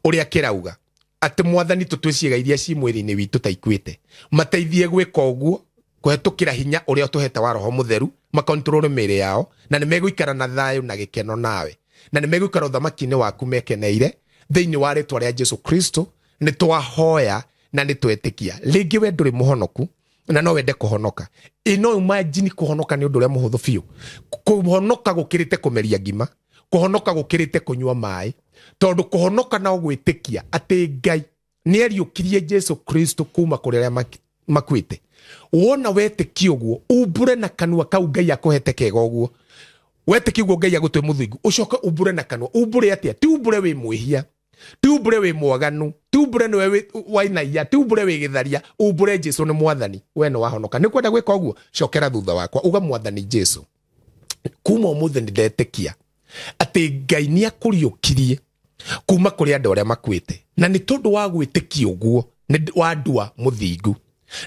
ũrĩa kĩrauga atĩ Mwathani tũtue ciĩga iria ci mwĩrĩ-inĩ witũ ta ikuĩte, mateithie gwĩka ũguo kũhetũkĩra hinya ũrĩa ũtũhete wa Roho Mũtheru, makontrol mĩĩrĩ yao, na nĩ megũikara na thayũ na gĩkeno nawe, na nĩ megũikara ũthamaki-inĩ waku mekeneire. Thĩinĩ wa rĩtwa rĩa Jesu Kristo nĩ twahoya na nĩ twetĩkia. Rĩngĩ we ndũrĩ mũhonoku na no wende kũhonoka. Ĩ no imagine kũhonoka nĩ ũndũ ũrĩa mũhũthũ biũ. Kũhonoka gũkĩrĩte kũmeria ngima, kũhonoka gũkĩrĩte kũnyua maĩ, tondũ kũhonoka no gwĩtĩkia atĩ Ngai nĩ ariũkirie Jesu Kristo kuma kũrĩ arĩa makuĩte. Wona wetĩkia ũguo, umbũre na kanua kau Ngai akũhete kega ũguo. Wetĩkia ũguo Ngai agũtue mũthingu, ũcoke umbũre na kanua. Umbũre atĩa? Ti umbũre wĩ mwĩhia, ti umbũre wĩ mwaganu, ti umbũre nĩwe wainaia, ti umbũre wĩ gĩtharia, umbũre Jesu nĩ Mwathani, we nĩ wahonoka. Nĩ kwenda gwĩka ũguo, cokera thutha wakwa, uga Mwathani Jesu, kuma ũmũthĩ nĩ ndetĩkia atĩ Ngai nĩ akũriũkirie kuma kũrĩ andũ arĩa makuĩte, na nĩ tondũ wa gwĩtĩkia ũguo nĩ wandua mũthingu,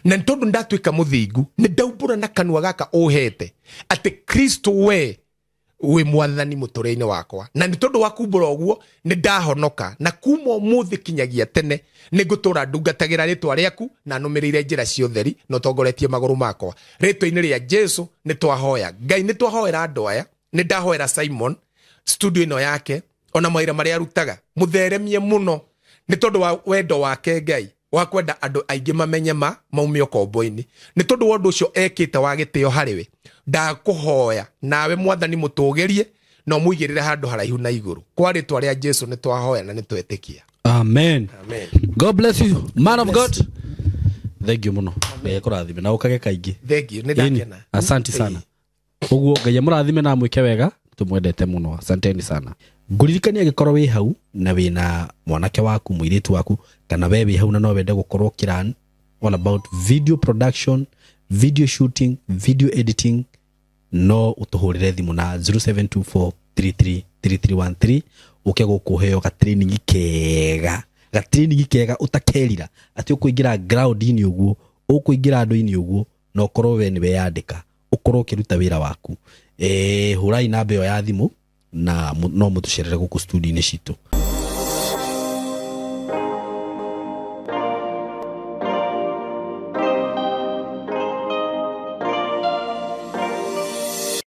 na nĩ tondũ ndatuĩka mũthingu nĩ ndaumbũra na kanua gaka ũhete atĩ Kristo we wĩ Mwathani mũtũrĩre-inĩ wakwa, na nĩ tondũ wa kumbũra ũguo nĩ ndahonoka, na kuma ũmũthĩ kinyagia tene nĩ ngũtũra ndungatagĩra rĩtwa rĩaku na nũmĩrĩire njĩra cia ũtheri na ũtongoretie magũrũ makwa. Rĩtwa-inĩ rĩa Jesu nĩ twahoya. Ngai nĩ twahoera andũ aya, nĩ ndahoera Simon studio ĩno yake ona mawĩra marĩa arutaga, mũtheremie mũno nĩ tondũ wa wendo wake Ngai wa kwenda andũ aingĩ mamenye ma maume ũkombo-inĩ, nĩ tondũ wa ũndũ ũcio ekĩte wa gĩtĩo harĩ we. Ndakũhoya nawe Mwathani mũtũgĩrie na ũmũigĩrĩre handũ haraihu na igũrũ. Kwa rĩtwa rĩa Jesu nĩ twahoya na nĩ twetĩkia. Amen. Amen. God bless you, man of God. Thank you mũno. Ngai akũrathime na ũkage kaingĩ. Thank you. Nĩ ndakena. Asante sana. Ũguo Ngai amũrathime na amwĩke wega, tũmwendete mũno. Asanteni sana. Ngũririkania angĩkorwo wĩ hau na wĩna mwanake waku, mũirĩtu waku, kana we wĩ hau na no wende gũkorwo ũkĩran all about video production, video shooting, video editing, no ũtũhũrĩre thimũ na 0724333313 ũke gũkũ ũheo ga training kega, ga training kega ũtakerira atĩ ũkũingĩra ground-inĩ ũguo, ũkũingĩra andũ-inĩ ũguo, na ũkorwo we nĩwe yandĩka, ũkorwo ũkĩruta wĩra waku. Hũrai namba ĩyo ya thimũ na no mũtũcerere gũkũ studio-inĩ citũ.